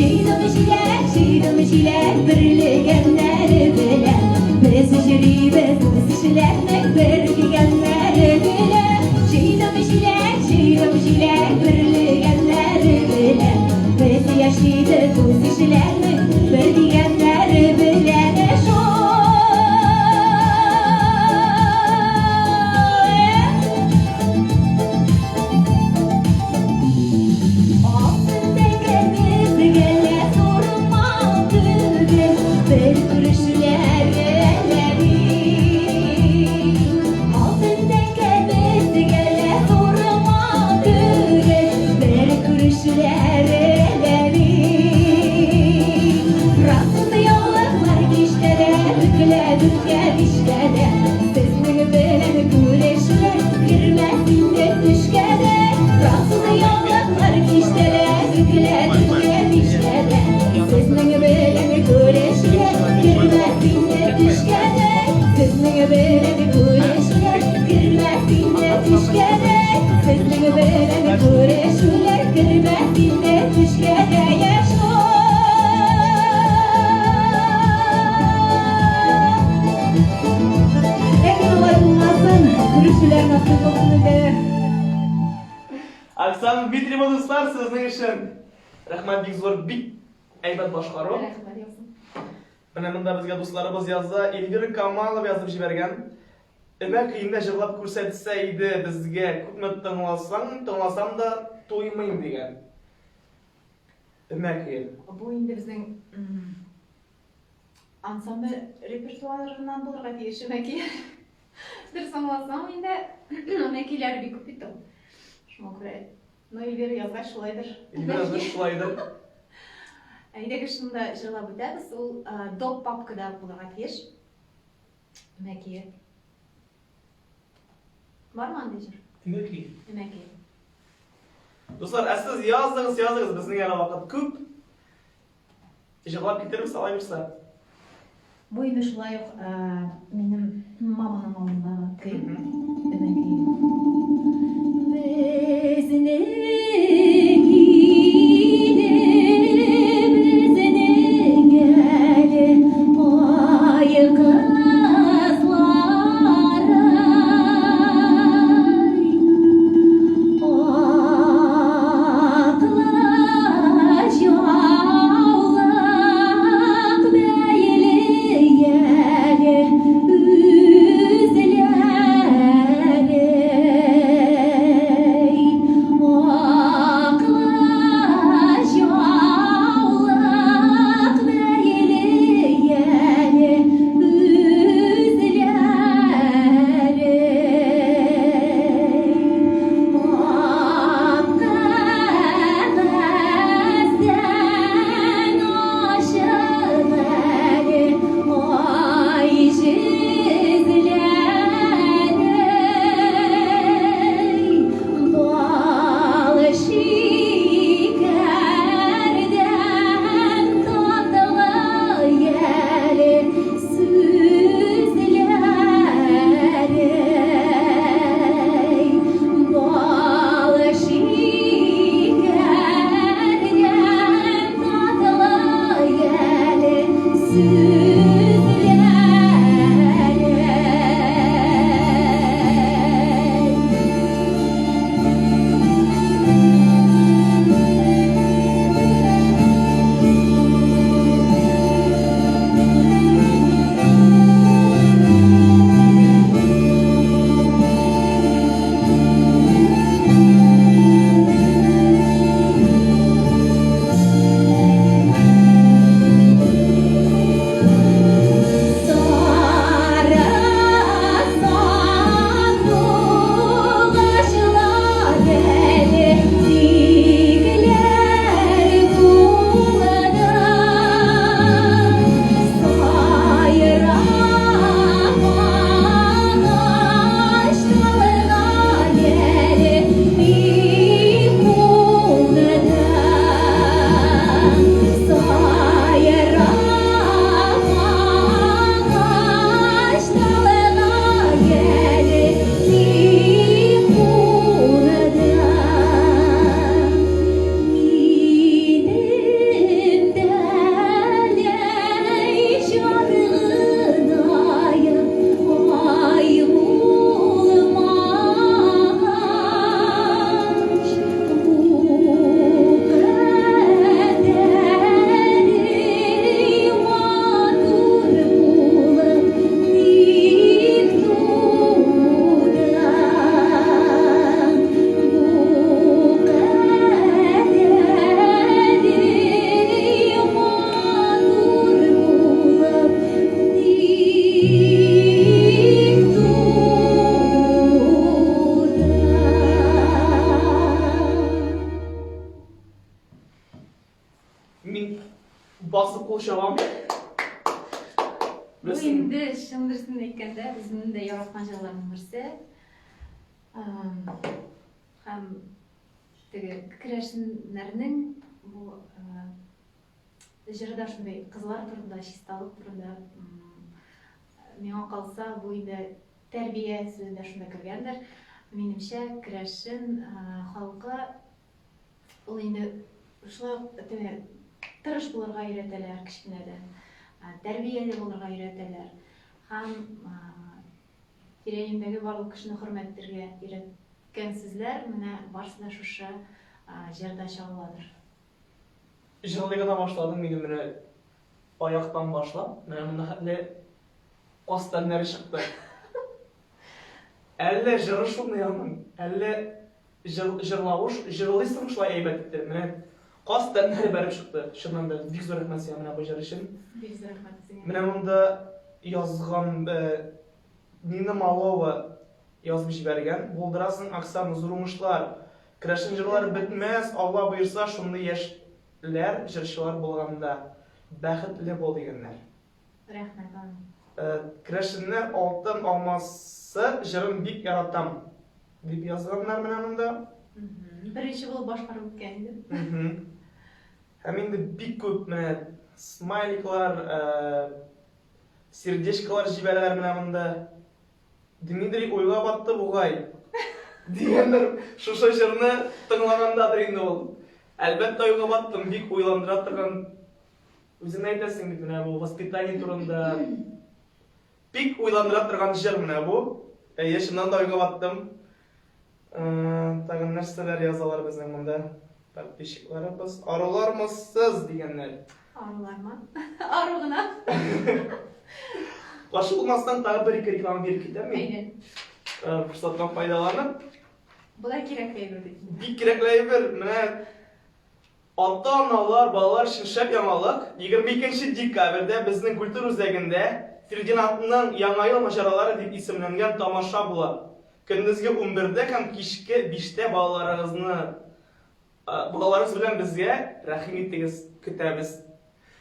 Җыйдым җиләк, җыйдым җиләк, бөрлегәннәре белән. Без җөрибез үсешләрнең бер дигәннәре белән. Җыйдым җиләк, җыйдым җиләк, бөрлегәннәре белән. Без яшибез үсешләрнең бер дигәннәре белән. Шул. Сезнең белән күрешүләр кермәс инде төшкә дә. Француз яулыклар киштәдә, бөклә дүрткә бишкә дә. Сезнең белән күрешүләр кермәс инде төшкә дә. Сезнең белән күрешүләр кермәс инде төшкә дә. Сезнең белән күрешүләр кермәс инде төшкә дә. Яшәү. Ләкин алай булмасын, күрешүләр насыйп булсын иде. Оксана Дмитриева, дуслар, сезнең өчен рәхмәт бик зур, бик әйбәт башкару. Рәхмәт яусын. Менә монда безгә дусларыбыз яза, Эльвира Камалова язып җибәргән. Өмә көендә җырлап күрсәтсә иде безгә, күпме тыңласаң, тыңласам да туймыйм дигән. Өмә көе. Бу инде безнең ансамбль репертуарыннан булырга тиеш өмә көе. Дөрес аңласам инде, өмә көйләре бик күп бит ул. Шуңа күрә, ну, Эльвира язгач шулайдыр. Эльвира язгач шулайдыр. Әйдәгез шунда җырлап үтәбез. Ул доп папкада булырга тиеш. Өмә көе. Бармы андый җыр? Өмә көе. Өмә көе. Дуслар, ә сез языгыз, языгыз, безнең әле вакыт күп. Җырлап китерербез алай булса. Бу инде шулай ук минем маманың авылындагы көй. Өмә көе. Безнең илебезнең әле ай кызлары, Аклы яулык бәйле әле үзләре. Аклы яулык бәйле әле үзләре. Ак кәгазьдән ачык әле ай җөзләре. Бал шикәрдән татлы әле сүзләре. Бал шикәрдән татлы әле сүзләре. Мин басып кул чабам. Бу инде чын дөресен әйткәндә, үземнең дә яраткан җырларның берсе. Һәм теге керәшеннәрнең бу җыры да шундый кызлар турында, чисталык турында. Миңа калса, бу инде тәрбия сүзе дә шунда кергәндер. Минемчә, керәшен халкы Ул инде шулай ук теге тырыш булырга өйрәтәләр кечкенәдән, тәрбияле булырга өйрәтәләр һәм тирә-юньдәге барлык кешене хөрмәт итәргә өйрәткән сүзләр менә барысы да шушы җырда чагыладыр. Җырлый гына башладың минем менә аяктан башлап, менә монда хәтле каз тәннәре чыкты. Әллә җыры шундый аның, әллә Җыр, җырлавыш, җырлыйсың шулай әйбәт итеп. Менә каз тәннәре бәреп чыкты. Чыннан да, бик зур рәхмәт сиңа менә бу җыр өчен. Бик зур рәхмәт үзеңә. Менә монда язган э, Нина Малова язып җибәргән. Булдырасың, Оксана, зур уңышлар. Керәшен җырлары бетмәс, Алла боерса, шундый яшьләр, җырчылар булганда. Бәхетле бул дигәннәр. Рәхмәт аның. Керәшеннәр алтын алмасы җырын бик яратам, дип язганнар менә монда. Беренче булып башкарып үткән иде. Һәм инде бик күп менә смайликлар, сердечкалар җибәрәләр менә монда. Дмитрий уйга батты бугай. Дигәндер, шушы җырны тыңлагандадыр инде ул. Әлбәттә уйга баттым, бик уйландыра торган Үзең әйтәсең бит менә бу воспитание турында. Бик уйландыра торган җыр менә бу. Әйе, чыннан да уйга баттым. Тагын нәрсәләр язалар безнең монда? Подписчикларыбыз. Арулармы сез дигәннәр. Арулармы? Ару гына. Каршы булмастан тагы бер-ике реклама биреп китәм мин. Әйдә. Форсаттан файдаланып. Болар кирәкле әйбер бит. Бик кирәкле әйбер. Менә Ата-аналар, балалар өчен шәп яңалык, 22 нче декабрьдә безнең культура үзәгендә Фердинандның Яңа ел маҗаралары дип исемләнгән тамаша була. Көндезге унбердә һәм кичке биштә балаларыгызны балаларыгыз белән безгә рәхим итегез, көтәбез.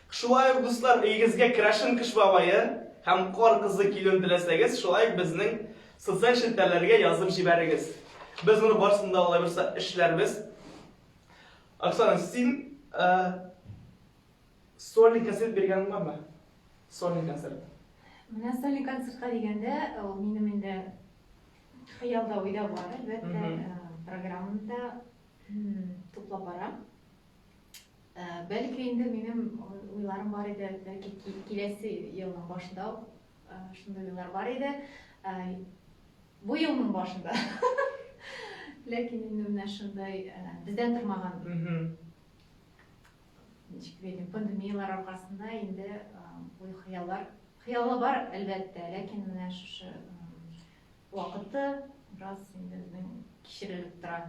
Шулай ук, дуслар, өегезгә керәшен Кыш бабае һәм Кар кызы килүен теләсәгез, шулай ук безнең социаль челтәрләргә язып җибәрегез. Без моны барысын да, Алла боерса, эшләрбез. Оксана, син э, сольный концерт биргәнең бармы? Сольный концерт. Менә сольный концертка дигәндә, ул минем инде хыялда, уйда бар, әлбәттә, э, программаны да туплап барам. Э, бәлки инде минем уйларым бар иде, бәлки киләсе елның башында ук э, шундый уйлар бар иде. Бу елның башында. Ләкин инде менә шундай э, бездән тормаган ничек әйтим, пандемияләр аркасында инде э, уй хыяллар хыялы бар, әлбәттә, ләкин менә шушы вакыты бераз инде безнең кичерелеп тора.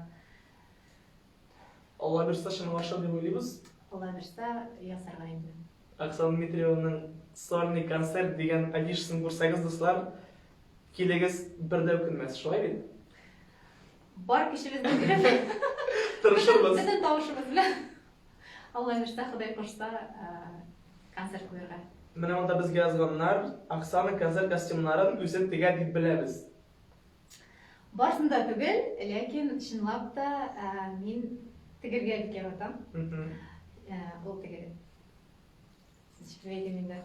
Алла бирса, чынга ашыр дип уйлыйбыз. Алла бирса, ясарга инде. Оксана Дмитриеваның сольный концерт дигән афишасын күрсәгез, дуслар, Килегез, бер дә үкенмәс, шулай бит? Бар көчебезне биреп. Тырышырбыз. Бөтен тавышыбыз белән. Алла бирсә, Ходай кушса, концерт куярга. Менә монда безгә язганнар, Оксана концерт костюмнарын үзе тегә дип беләбез. Барысын да түгел, ләкин чынлап та мин тегергә бик яратам. Ул теге Ничек дип әйтим инде?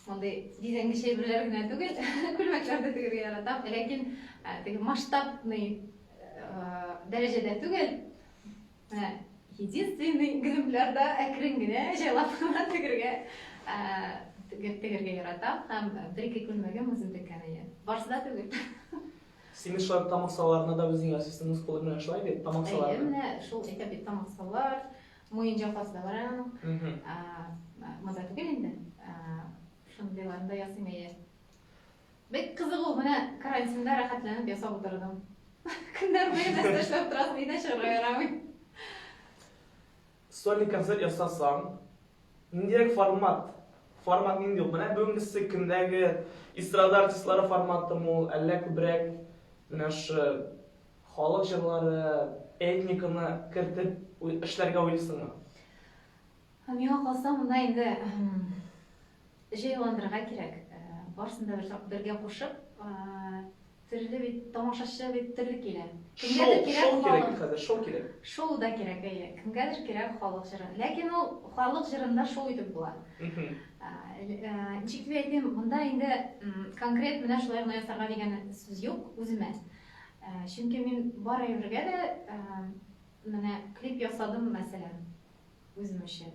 Мондый бизәнгеч әйберләр генә түгел, күлмәкләр дә тегергә яратам. Ләкин э, теге масштабный э, дәрәҗәдә түгел. Менә единственный экземплярда әкрен генә, җайлап кына тегергә э, тегергә яратам һәм бер-ике күлмәгем үзем теккән әйе. Барсы да түгел. Син шулай тамаксаларны да үзең ясыйсың, үз кулың белән шулай бит, тамаксаларны. Әйе, менә шул әйтәм бит, тамаксалар, Муен җапасы да бар аның. Монда түгел инде. Шундыйларын да ясыйм әйе. Бик кызык ул, менә карантинда рәхәтләнеп ясап утырдым. Көннәр буе нәрсә эшләп торасың, өйдән чыгарга ярамый. Сольный концерт ясасаң, ниндирәк формат? Формат нинди ул? Менә бүгенгесе көндәге эстрада артистлары форматымы ул, әллә күбрәк менә шушы Халык җырлары, этниканы кертеп эшләргә уйлыйсыңмы? Миңа калса, монда инде җайландырырга кирәк. Барысын да бергә кушып, төрле бит тамашачы бит төрле килә. Кемгәдер кирәк шоу кирәк бит хәзер, шоу кирәк. Шоу да кирәк, әйе. Кемгәдер кирәк халык җыры. Ләкин ул халык җырында шоу итеп була. Ничек дип әйтим, монда инде конкрет менә шулай гына ясарга дигән сүз юк үземә. Чөнки мин бар әйбергә дә менә клип ясадым, мәсәлән, үзем өчен.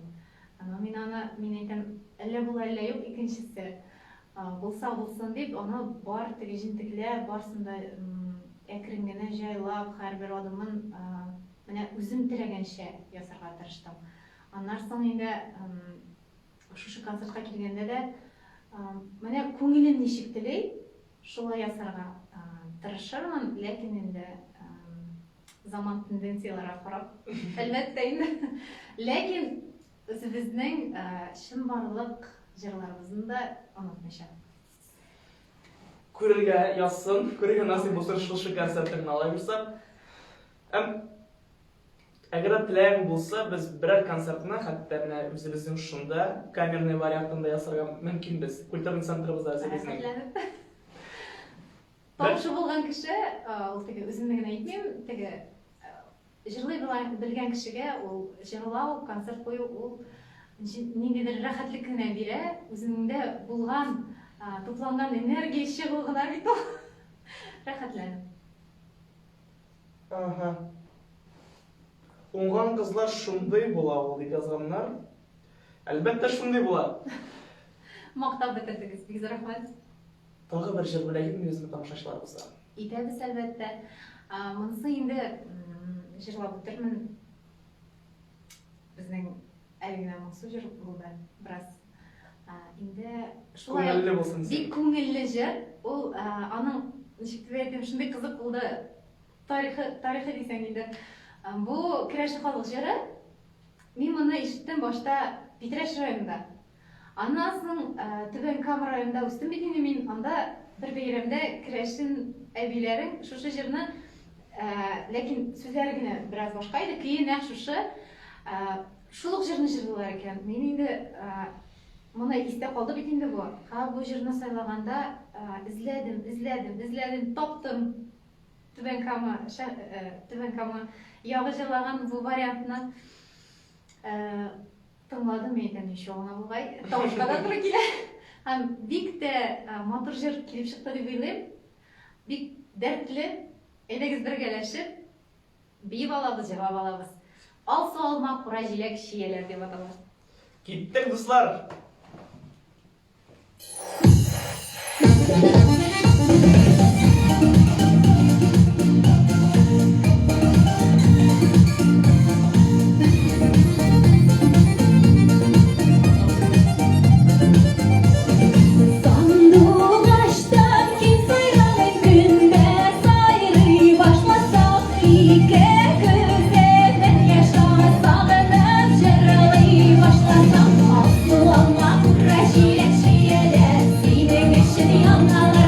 Но мин аны, мин әйтәм, әллә була, әллә юк, икенчесе. Булса булсын дип, аны бар теге җентекләп, барысын да әкрен генә җайлап, һәрбер адымын менә үзем теләгәнчә ясарга тырыштым. Аннан соң инде шушы концертка килгәндә дә менә күңелем ничек тели, шулай ясарга тырышырмын, ләкин инде заман тенденцияләргә карап, әлбәттә инде. Ләкин үзебезнең чынбарлык җырларыбызны да онытмыйча. Күрергә язсын, күрергә насыйп булсын шушы концертыңны алай булса. Һәм әгәр дә теләгең булса, без берәр концертны хәтта менә үзебезнең шунда камерный вариантында ясарга мөмкинбез. Культурный центрыбызда үзебезнең. Рәхәтләнеп. Тавышы булган кеше, ул теге үземне генә әйтмим, теге җырлый белгән кешегә ул җырлау, концерт кую ул ниндидер рәхәтлек кенә бирә, үзеңдә булган, тупланган энергия чыгу гына бит ул. Рәхәтләнеп. Ага. Уңган кызлар шундый була ул, дип язганнар. Әлбәттә, шундый була. Мактап бетердегез, бик зур рәхмәт. Тагы бер җыр бүләк итмибезме тамашачыларыбызга? Итәбез, әлбәттә. Монысы инде җырлап үтермен. Безнең әле генә моңсу җыр булды бераз. Инде шулай Күңелле булсын. Бик күңелле җыр. Ул аның ничек дип әйтим, шундый кызык булды. Тарихы, тарихы дисәң инде. Бу керәшен халык җыры. Мин моны ишеттем башта Питрәч районында. Аннан соң Түбән Кама районында үстем бит инде мин. Анда бер бәйрәмдә керәшен әбиләрең шушы җырны, ләкин сүзләре генә бераз башка иде, көе нәкъ шушы, шул ук җырны җырлыйлар икән. Мин инде моны истә калды бит инде бу. Һә, бу җырны сайлаганда эзләдем, эзләдем, эзләдем, таптым. Түбән Кама, Түбән Кама ягы җырлаган бу вариантны. Тыңладым, мин әйтәм, ничего гына бугай, тавышка да туры килә. Һәм бик тә матур җыр килеп чыкты дип уйлыйм. Бик дәртле. Әйдәгез бергәләшеп биеп алабыз, җырлап алабыз. Алсу алма, кура җиләк, чияләр дип атала. Киттек, дуслар! Сандугачтан киң сайраган көндә сайрый башласак, ике күземнән яшь ага, сагынып җырлый башласам, алсу алма, кура җиләк чияләр синең өчен яналар.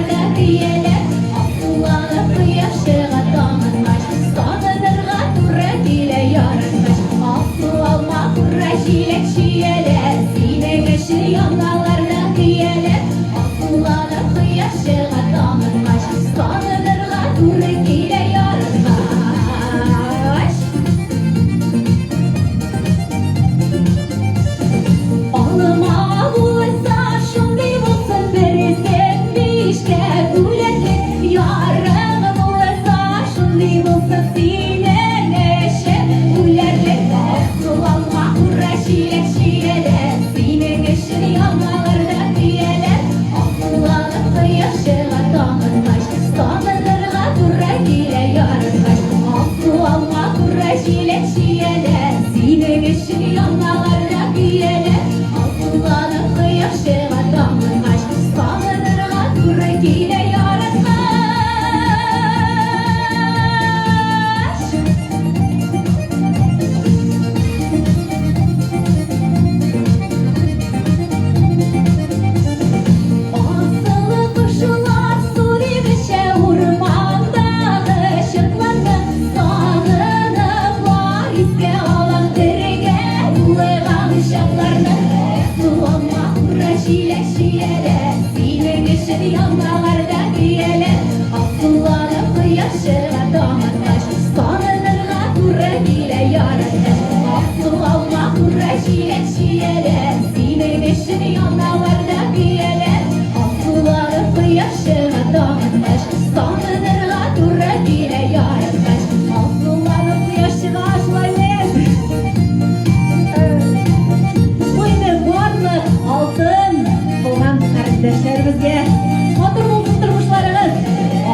өчен яналар да көяләр. Асылланып кояш чыга таң аткач, Сагынырга туры килә яраткач. Асыл алма хура җиләк чияләр, Синең өчен яналар да көяләр. Асылланып кояш чыга таң аткач, Сагынырга туры килә яраткач. Асылланып кояш чыга шулай бит. Бу инде барлык алтын булган карендәшләребезгә. Матур булсын тормышларыгыз.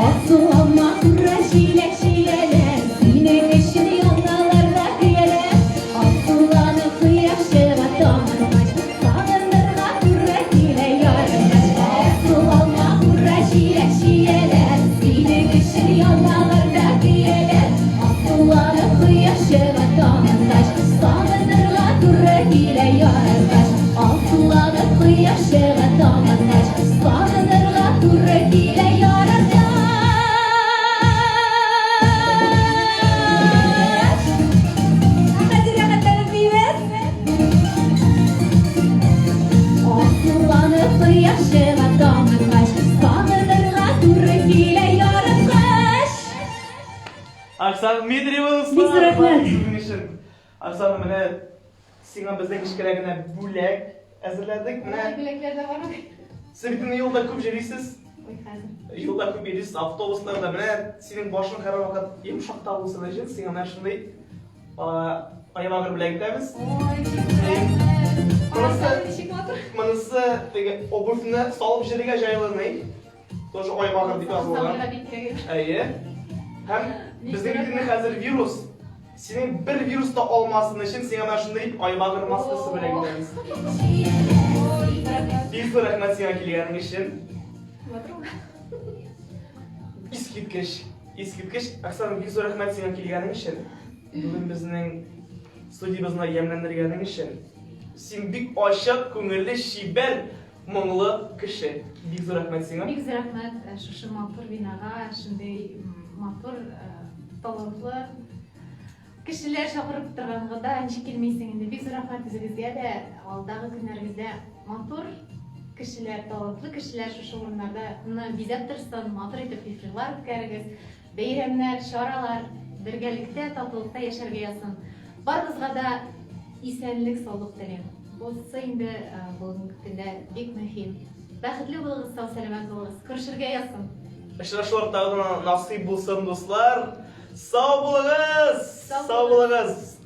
Асыл алма хура җиләк чияләр, Синең өчен яналар да көяләр. Асылланып кояш чыга таң аткач, Сагынырга туры килә яраткач. Асыл алма хура җиләк чияләр, Синең өчен яналар да көяләр. Асылланып кояш чыга таң аткач, Сагынырга туры килә яраткач. Асылланып кояш чыга таң аткач, Сагынырга туры килә яраткач. Ә хәзер рәхәтләнеп биибез. Асылланып кояш чыга таң аткач, Сагынырга туры килә яраткач. Оксана Дмитриева, Бик зур дуслар, рәхмәт. сезнең өчен. Оксана, менә сиңа безнең кечкенә генә бүләк әзерләдек. Менә Бүләкләр дә бармы? сез бит инде юлда күп йөрисез. Ой, хәзер. Юлда күп йөрисез, автобусларда. Менә синең башың һәрвакыт йомшакта булсын өчен сиңа менә шундый айвагыр бүләк итәбез. Ой, бик зур рәхмәт. Монысы- Ничек матур. Монысы теге обувьны салып җиргә җайлы. Тоже айвагыр дип язылган. Сабыйга бик кирәк. Әйе. Һәм безнең бит инде хәзер вирус. Синең бер вирус та алмасын өчен сиңа менә шундый айбагыр маскасы бүләк итәбез. Ой, рәхмәт. Бик зур рәхмәт сиңа килгәнең өчен. Матур. Искиткеч, искиткеч. Оксана, бик зур рәхмәт сиңа килгәнең өчен. Бүген безнең студиябезне ямьләндергәнең өчен. Син бик ачык, күңелле, чибәр, моңлы кеше. Бик зур рәхмәт сиңа. Бик зур рәхмәт шушы матур бинага, шундый матур, талантлы кешеләр чакырып торганга да ничек килмисең инде. Бик зур рәхмәт үзегезгә дә. Алдагы көннәрегездә матур кешеләр, талантлы кешеләр шушы урыннарда бизәп торсын, матур итеп эфирлар үткәрегез, бәйрәмнәр, чаралар, бергәлектә, татулыкта яшәргә язсын. Барыгызга да исәнлек, саулык телим. Бусы инде бүгенге көндә бик мөһим. Бәхетле булыгыз, сау сәламәт булыгыз. Күрешергә язсын. Очрашулар тагын да насыйп булсын, дуслар. Сау булыгыз! Сау Сау булыгыз!